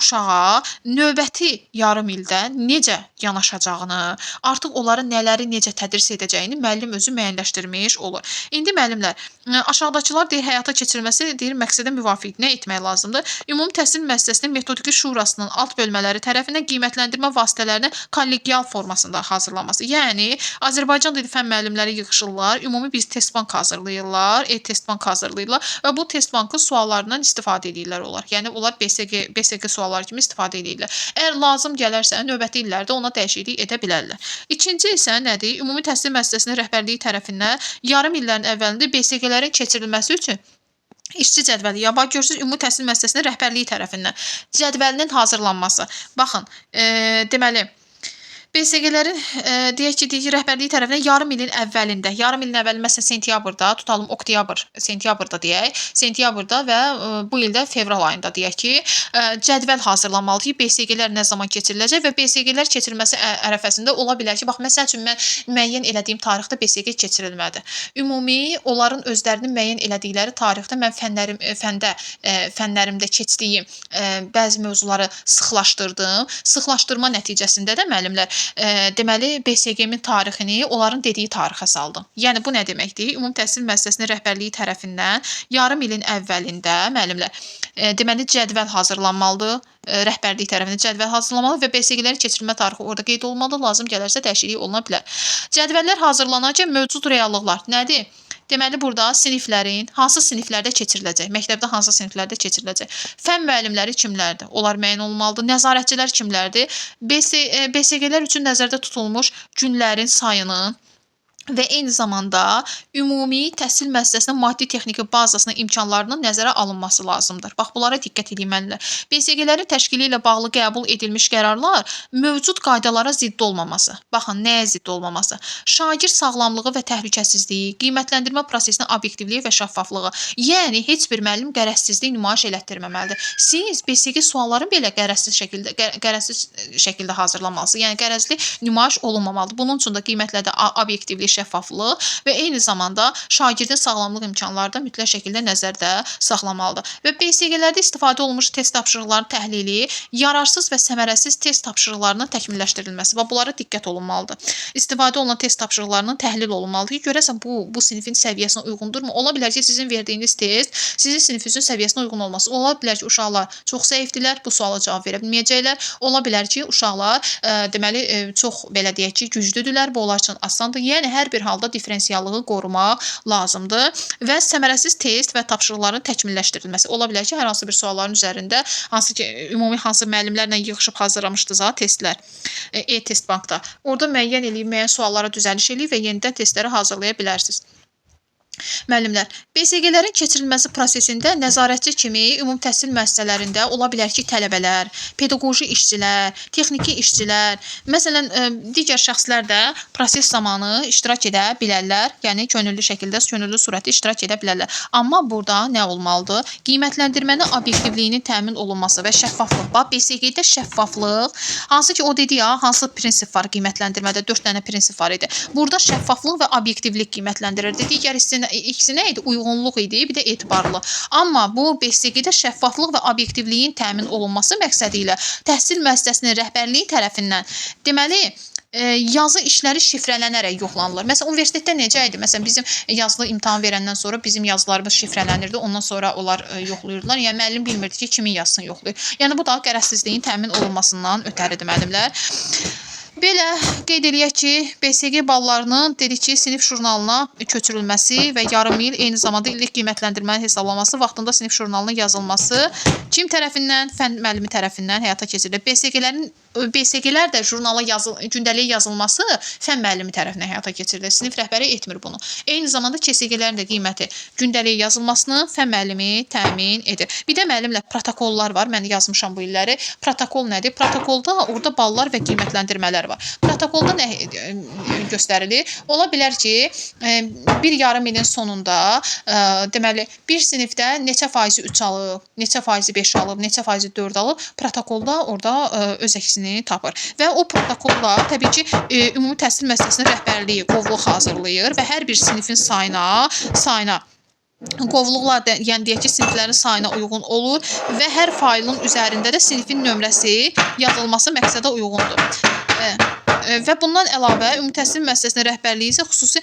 uşağa növbəti yarım ildə necə yanaşacağını, artıq onların nələri necə tədris edəcəyini müəllim özü müəyyənləşdirmiş olur. İndi müəllimlər, aşağıdakılar deyir həyata keçirilməsi deyir məqsədə müvafiq nə etmək lazımdır? Ümumi təhsil müəssisəsinin metodiki şurasının alt bölmələri tərəfindən qiymətləndirmə vasitələrinin kollegial formasında hazırlanması. Yəni Azərbaycan dili fən müəllimləri yığışırlar, ümumi bir test bank hazırlayırlar, e-test bank hazırlayırlar və bu test bankın suallarından istifadə edirlər onlar. Yəni onlar BSG sualları kimi istifadə edirlər. Əgər lazım gələrsə növbəti illərdə ona dəyişiklik edə bilərlər. İkinci isə nədir? Ümumi təhsil müəssisəsinin rəhbərliyi tərəfindən yarım illərin əvvəlində BSG-lərin keçirilməsi üçün işçi cədvəli, ya bax görürsüz, ümumi təhsil müəssisəsinin rəhbərliyi tərəfindən cədvəlinin hazırlanması. Baxın, deməli BSG-lərin deyək ki, rəhbərliyi tərəfindən yarım ilin əvvəlində, məsələn sentyabrda, tutalım oktyabr, sentyabrda deyək, sentyabrda və bu ildə fevral ayında deyək ki, cədvəl hazırlanmalıdır ki, BSG-lər nə zaman keçiriləcək və BSG-lər keçirilməsi ərəfəsində ola bilər ki, bax, məsəl üçün mən müəyyən elədiyim tarixdə BSG keçirilmədi. Ümumi onların özlərinin müəyyən elədikləri tarixdə mən fənlərimdə keçdiyim bəzi mövzuları sıxlaşdırdım. Sıxlaşdırma nəticəsində də müəllimlər, deməli, BSG-min tarixini onların dediyi tarixə saldım. Yəni, bu nə deməkdir? Ümumi təhsil müəssisəsinin rəhbərliyi tərəfindən yarım ilin əvvəlində, müəllimlər, deməli, cədvəl hazırlanmalıdır. Rəhbərlik tərəfindən cədvəl hazırlanmalı və BSG-lərin keçirilmə tarixi orada qeyd olunmalıdır. Lazım gələrsə dəyişiklik oluna bilər. Cədvəllər hazırlanarkən mövcud reallıqlar nədir? Deməli, burada siniflərin hansı siniflərdə keçiriləcək, məktəbdə hansı siniflərdə keçiriləcək, fən müəllimləri kimlərdir, onlar müəyyən olmalıdır, nəzarətçilər kimlərdir, BSG-lər üçün nəzərdə tutulmuş günlərin sayının və eyni zamanda ümumi təhsil müəssisəsinin maddi-texniki bazasının imkanlarının nəzərə alınması lazımdır. Bax, bunlara diqqət edilməlidir. BSG-lərin təşkili ilə bağlı qəbul edilmiş qərarlar mövcud qaydalara zidd olmaması. Baxın, nəyə zidd olmaması? Şagird sağlamlığı və təhlükəsizliyi, qiymətləndirmə prosesinin obyektivliyi və şəffaflığı. Yəni, heç bir müəllim qərəzsizlik nümayiş elətdirməməlidir. Siz BSG sualların belə qərəzsiz şəkildə hazırlamalısınız. Yəni, qərəzli nümayiş olunmamalıdır. Bunun üçün də qiymətlərdə obyektivlik, şəffaflıq və eyni zamanda şagirdin sağlamlıq imkanları da mütləq şəkildə nəzərdə saxlamalıdır. Və BSG-lərdə istifadə olunmuş test tapşırıqlarının təhlili, yararsız və səmərəsiz test tapşırıqlarının təkmilləşdirilməsi və bunlara diqqət olunmalıdır. İstifadə olunan test tapşırıqlarının təhlil olunmalıdır ki, görəsən bu sinifin səviyyəsinə uyğundurmu? Ola bilər ki, sizin verdiyiniz test sizin sinifinizin səviyyəsinə uyğun olmasın. Ola bilər ki, uşaqlar çox zəifdirlər, bu suala cavab verə bilməyəcəklər. Ola bilər ki, uşaqlar deməli çox belə deyək ki, güclüdürlər, bu onlar üçün asandır. Yəni hər bir halda diferensiallığı qorumaq lazımdır və səmərəsiz test və tapşırıqların təkmilləşdirilməsi. Ola bilər ki, hər hansı bir sualların üzərində hansı ki, ümumi hansı müəllimlərlə yığışıb hazırlamışdıza testlər e-test bankda. Orada müəyyən eləyib, müəyyən suallara düzəliş eləyib və yenidən testləri hazırlaya bilərsiniz. Müəllimlər, BSG-lərin keçirilməsi prosesində nəzarətçi kimi ümumi təhsil müəssisələrində ola bilər ki, tələbələr, pedaqoji işçilər, texniki işçilər, məsələn, digər şəxslər də proses zamanı iştirak edə bilərlər, yəni könüllü şəkildə, könüllü surətdə iştirak edə bilərlər. Amma burada nə olmalıdır? Qiymətləndirmənin obyektivliyinin təmin olunması və şəffaflıq. Bax, BSG-də şəffaflıq, hansı ki, o dedi ya, hansı prinsip var qiymətləndirmədə, 4 dənə prinsip var idi. Burada şəffaflıq və obyektivlik qiymətləndirirdi. Digər ikisi nə idi? Uyğunluq idi, bir də etibarlı. Amma bu BSG-də şəffaflıq və obyektivliyin təmin olunması məqsədi ilə təhsil müəssisəsinin rəhbərliyi tərəfindən deməli, yazı işləri şifrələnərək yoxlanılır. Məsələn, universitetdə necə idi? Məsələn, bizim yazılı imtahan verəndən sonra bizim yazılarımız şifrələnirdi. Ondan sonra onlar yoxlayırdılar. Yəni, müəllim bilmirdi ki, kimin yazısını yoxlayır. Yəni, bu da qərəzsizliyin təmin olunmasından ötəridir müəllimlər. Belə qeyd eləyək ki, BSG ballarının dedik ki, sinif jurnalına köçürülməsi və yarım il eyni zamanda illik qiymətləndirmənin hesablanması, vaxtında sinif jurnalına yazılması kim tərəfindən? Fən müəllimi tərəfindən həyata keçirilir. BSG-lər də jurnala gündəliyə yazılması fən müəllimi tərəfindən həyata keçirilir. Sinif rəhbəri etmir bunu. Eyni zamanda KSG-lərin də qiyməti gündəliyə yazılmasını fən müəllimi təmin edir. Bir də müəllimlə protokollar var. Mən yazmışam bu illəri. Protokol nədir? Protokolda orada ballar və qiymətləndirmələr var. Protokolda nə göstərilir? Ola bilər ki, bir yarım ilin sonunda deməli, bir sinifdə neçə faizi 3 alıb, neçə faizi 5 alıb, neçə faizi 4 alıb, protokolda orada öz əksini tapır. Və o protokolla təbii ki, ümumi təhsil müəssisəsinin rəhbərliyi qovluq hazırlayır və hər bir sinifin sayına qovluqlar, yəni deyək ki, siniflərin sayına uyğun olur və hər faylın üzərində də sinifin nömrəsi yazılması məqsədə uyğundur. Və bundan əlavə ümumi təhsil müəssisəsinin rəhbərliyi isə xüsusi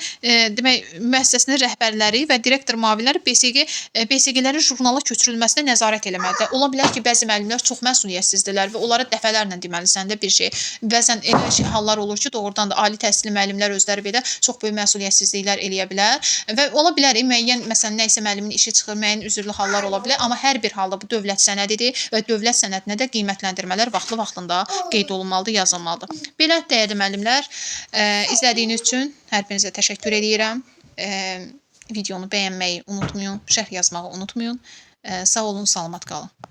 demək, müəssisəsinin rəhbərləri və direktor müavinləri BSG-lərin jurnala köçürülməsinə nəzarət eləməlidir. Ola bilər ki, bəzi müəllimlər çox məsuliyyətsizdirlər və onlara dəfələrlə deməli səndə bir şey. Bəzən elə şey, hallar olur ki, doğrudan da ali təhsilli müəllimlər özləri belə çox böyük məsuliyyətsizliklər eləyə bilər və ola bilər müəyyən, məsələn, nə isə müəllimin işi çıxır, müəyyən üzrlü hallar ola bilər, amma hər bir halda bu dövlət sənədidir və dövlət sənədinə də qiymətləndirmələr vaxtlı-vaxtında qeyd olunmalıdır, yazılmalıdır. Belə dəyərli müəllimlər, izlədiyiniz üçün hər birinizə təşəkkür edirəm. Videonu bəyənməyi unutmayın, şərh yazmağı unutmayın. Sağ olun, salamat qalın.